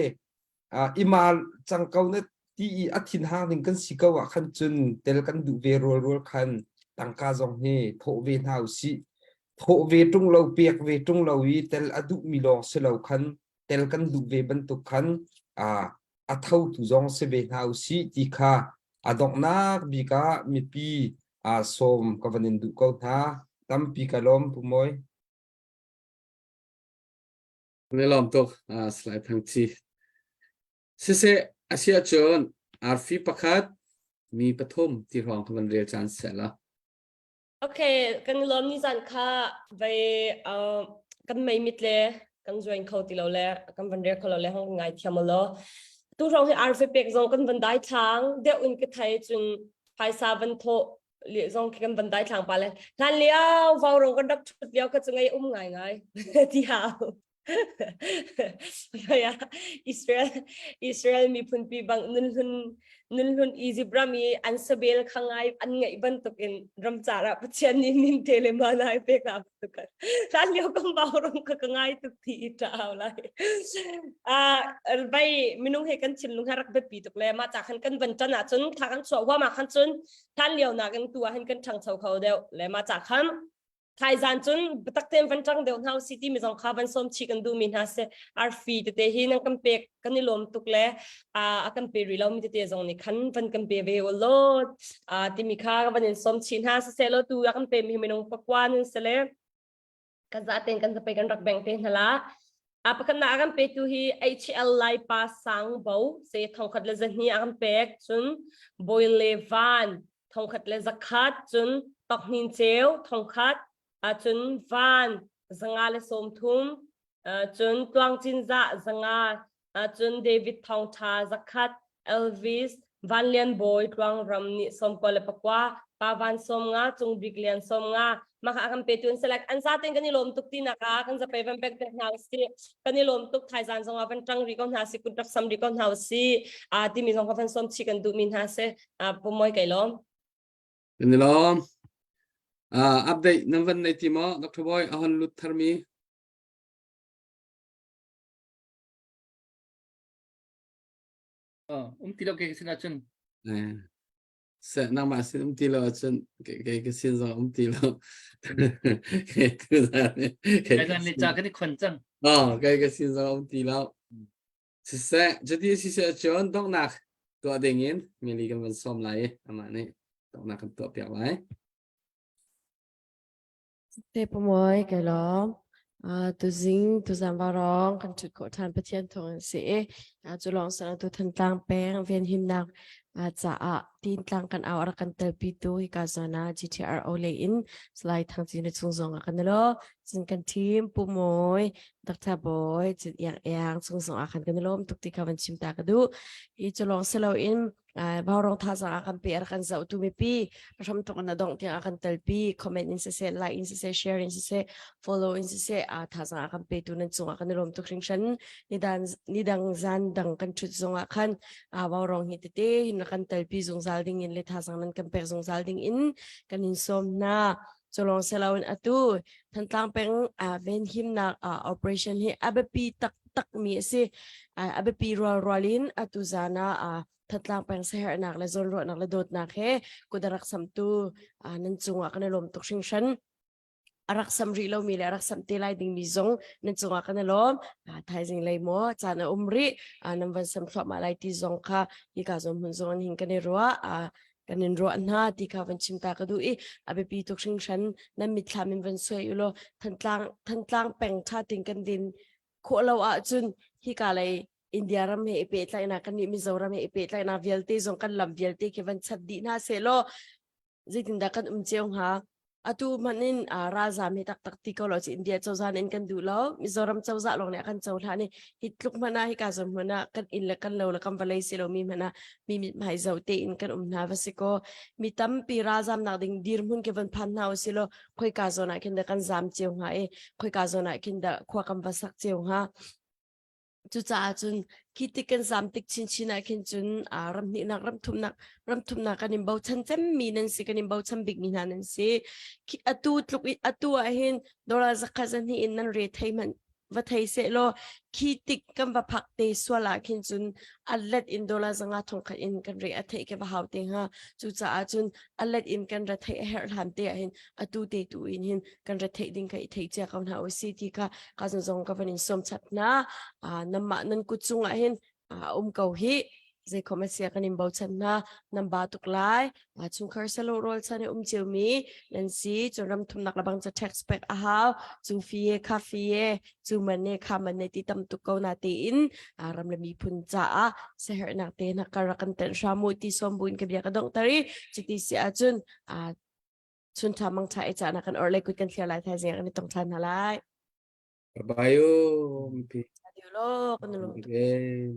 Uh, ima cang ko na ti i a thin hang ding kan si ko ah khan cun tel kan duh ve rual rual khan tangka zong hi thawh ve hna usih. Thawh ve ṭung lo pek ve ṭung lo i tel a duhmi lawng si lo khan tel kan duh ve bantuk khan uh, a thotu zong si ve hna usih ti kha a donghnak bik ah mipi uh, sawm ka van in duh ko hna. Tampi ka lawm Pu Mawi. Kan i lawm tuk uh, Salai Thang Ci. Siseh a si ahcun arfi pakhat mi pathum ti hrawng kha van rel caan seh la. Okay, kan lawm ni zan kha vai uh, kan mei mit le kan join kho ti lo le kan van rel kho lo le hong ngai thiam lo. Tu hrawng hi arfi pek zong kan van dai thlang deuh in ka thai cun phaisa van thawh le zong khi kan van dai thlang pa le hlan lio vau rong kan rak thut lio ka chu ngai um ngai ngai ti hau ya Israel Israel miphun pi bang nun hlun nun hlun Egypt ram i an sabel kha ngai an ngai bantuk in ram cara Pathian nih min te le ma nai pek na bantuk kan hlan lio kan vau rong ka ka ngai tuk thi i ta hau lai a vai minung he kan thinlung ha rak biapi tuk le ma cha khan kan van tan ah cun tha kan chuah huam ah khan cun hlan lio nakin tu ah hin kan ṭhangcho kho deuh le mah ca khan thaizan cun biatak tein van ṭang deuh hna usih ti mi zong kha van sawm chih kan duh mi hna si arfi tete hi nan kan pek kan i lawm tuk le a kan pe rih lo mi tete zong nih khan van kan pe ve u law timi kha van in sawm chih hna siseh law tu a kan pe mi minung pakua nan si le kan zaten kan zapei kan rak beng te hna la a pakhat na kan pe tu hi HL Lai pa sang bo se thongkhat le zahni a kan pek cun Boy Le Van thongkhat le zakhat cun Tokhnin Cheu thongkhat a cun Van zanga le sawm thum cun Tluang Cin Za zanga cun David Thawng Tha zakhat, Elvis Van Lian Bawi Tluang Ram nih 94, Pa Van 50, Cung Bik Lian 50, maka a kan petu an select an zaten kan i lawm tuk ti nak ah kan zapei van pek te hna si kan i lawm tuk thaizan zong ah van tang ri ko hna si kun rak sam ri ko hna si a timi zong kha van som chi kan duh mi hna si a pumoi kai lawm Kan i lawm. Uh, update nan van nei ti maw Dr. Boy a hon lut tharmi Um ti lo ke sin ahcun. Eh. Se nangmah sin um ti lo ahcun ke ke sin zong um ti lo. Ke tu zan ke zan le cha kan i khon cang. Oh, ke ke sin zong um ti lo. Siseh, jadi siseh cun donghnak tuah ding in mili kan van sawm lai i amah nih donghnak kan tuah piak lai. Te pamoy kai lawm. Uh, tuzing tuzan varong kan thut khawh ṭhan Pathian thawng in si i uh, cu lawng sana tu Thantlang peng venhimnak uh, caah tintlang kan au rak kan telpi tu hika zona GTRO lei in Salai Thang Cin le chung zong ah kan lo cun kan team Pu Mawi Dr. Boy cun Iang Iang chung zong ah khan kan lawm tuk ti kha van chim ta ka duh hi cu lawng si loin Vaurong thazaang a kan pe a kan zohtu mipi hram tuk na dongh tiang a kan telpi comment in siseh like in siseh share in siseh follow in siseh a thazaang a kan petu nan cungah kan i lawm tuk hringhran nidan nidang zan dang kan thut zongah khan a vaurong hi tete hin kan telpi zungzal ding in le thazaang nan kan pek zungzal ding in kan in sawm hna culong seloin atu Thantlang peng venhimnak operation hi a biapi taktak mi a si. A biapi rualrual in atu zan ah Thantlang peng siaherhnak le zawnruahnak le dawtnak he kut a rak samtu nan cungah kan i lawm tuk hringhran. A rak sam rih lomi le a rak sam te lai dingmi zong nan cungah kan i lawm. Thaizing lei maw caan a um rih nan van sam thluahmah lai ti zong kha hika zawn hmun zong in hin kan i ruah. Kan in ruah hna ti kha van chim ta ka duh i a biapi tuk hringhran nan mitthlam in van suai u law Thantlang Thantlang peng ṭha ting kan din khawh lo ahcun hika lei India ram he i pehtlaihnak kan nih Mizoram he i pehtlaihnak vialte zong kan lam vialte khi van chat dih hna seh law zeitindah kan um cio hnga? Atu hmanh in ralzam hi taktak ti ko lo ci India cozah in kan duh lo. Mizoram cozah lawng nih a kan cohlan i hi tluk hmanh ah hika zawn hmanh ah kan inn le kan lo le kan vawlei si lomi hmanh ah mi mithmai zoh tein kan um hna va si kaw mi tampi ralzam nak ding dirhmun ke van phan hna usih law khoika zawn ah khin dah kan zam cio hnga i khoika zawn ah khin dah khua kan va sak cio hnga. Cucaah cun khi tik kan zam tik chinchin ah khin cun ram hnihnak ram thumnak ram thumnak kan in bochan cemmi nan si kan in bochan bikmi hna nan si. Atu tluk atu ah hin dollar zakhat zahnih in nan re thei hmanh va thei seh law khi tik kan va phak te sual ah khin cun a let in dollar zanga thong khat in kan re a theih ke va hau te hnga. Cucaah cun a let in kan ra theih a herh hlan te ah hin atu te tu in hin kan ra theih ding kha i thei cia ko hna usi ti kha ka zong zong ka van in sawm chap hna. Namah nan kut cungah hin um ko hi zeikhom a sia kan in bochan hna nan ba tuk lai chungkhar salo rawl chan i um cio mi nan si cun ram thumnak labang ca tax pek a hau cu fi e kha fi e cu man e kha man e ti tam tuk ko na te in ram le miphun caah sehernak te na kar kan ten hramu ti som buin ka bia ka dong tari cuti si ahcun chun tha mang tha e cha na kan or le kut kan thliar lai thaizing kan i tong than hna lai Bye bye. Adieu lo kan lung. Okay.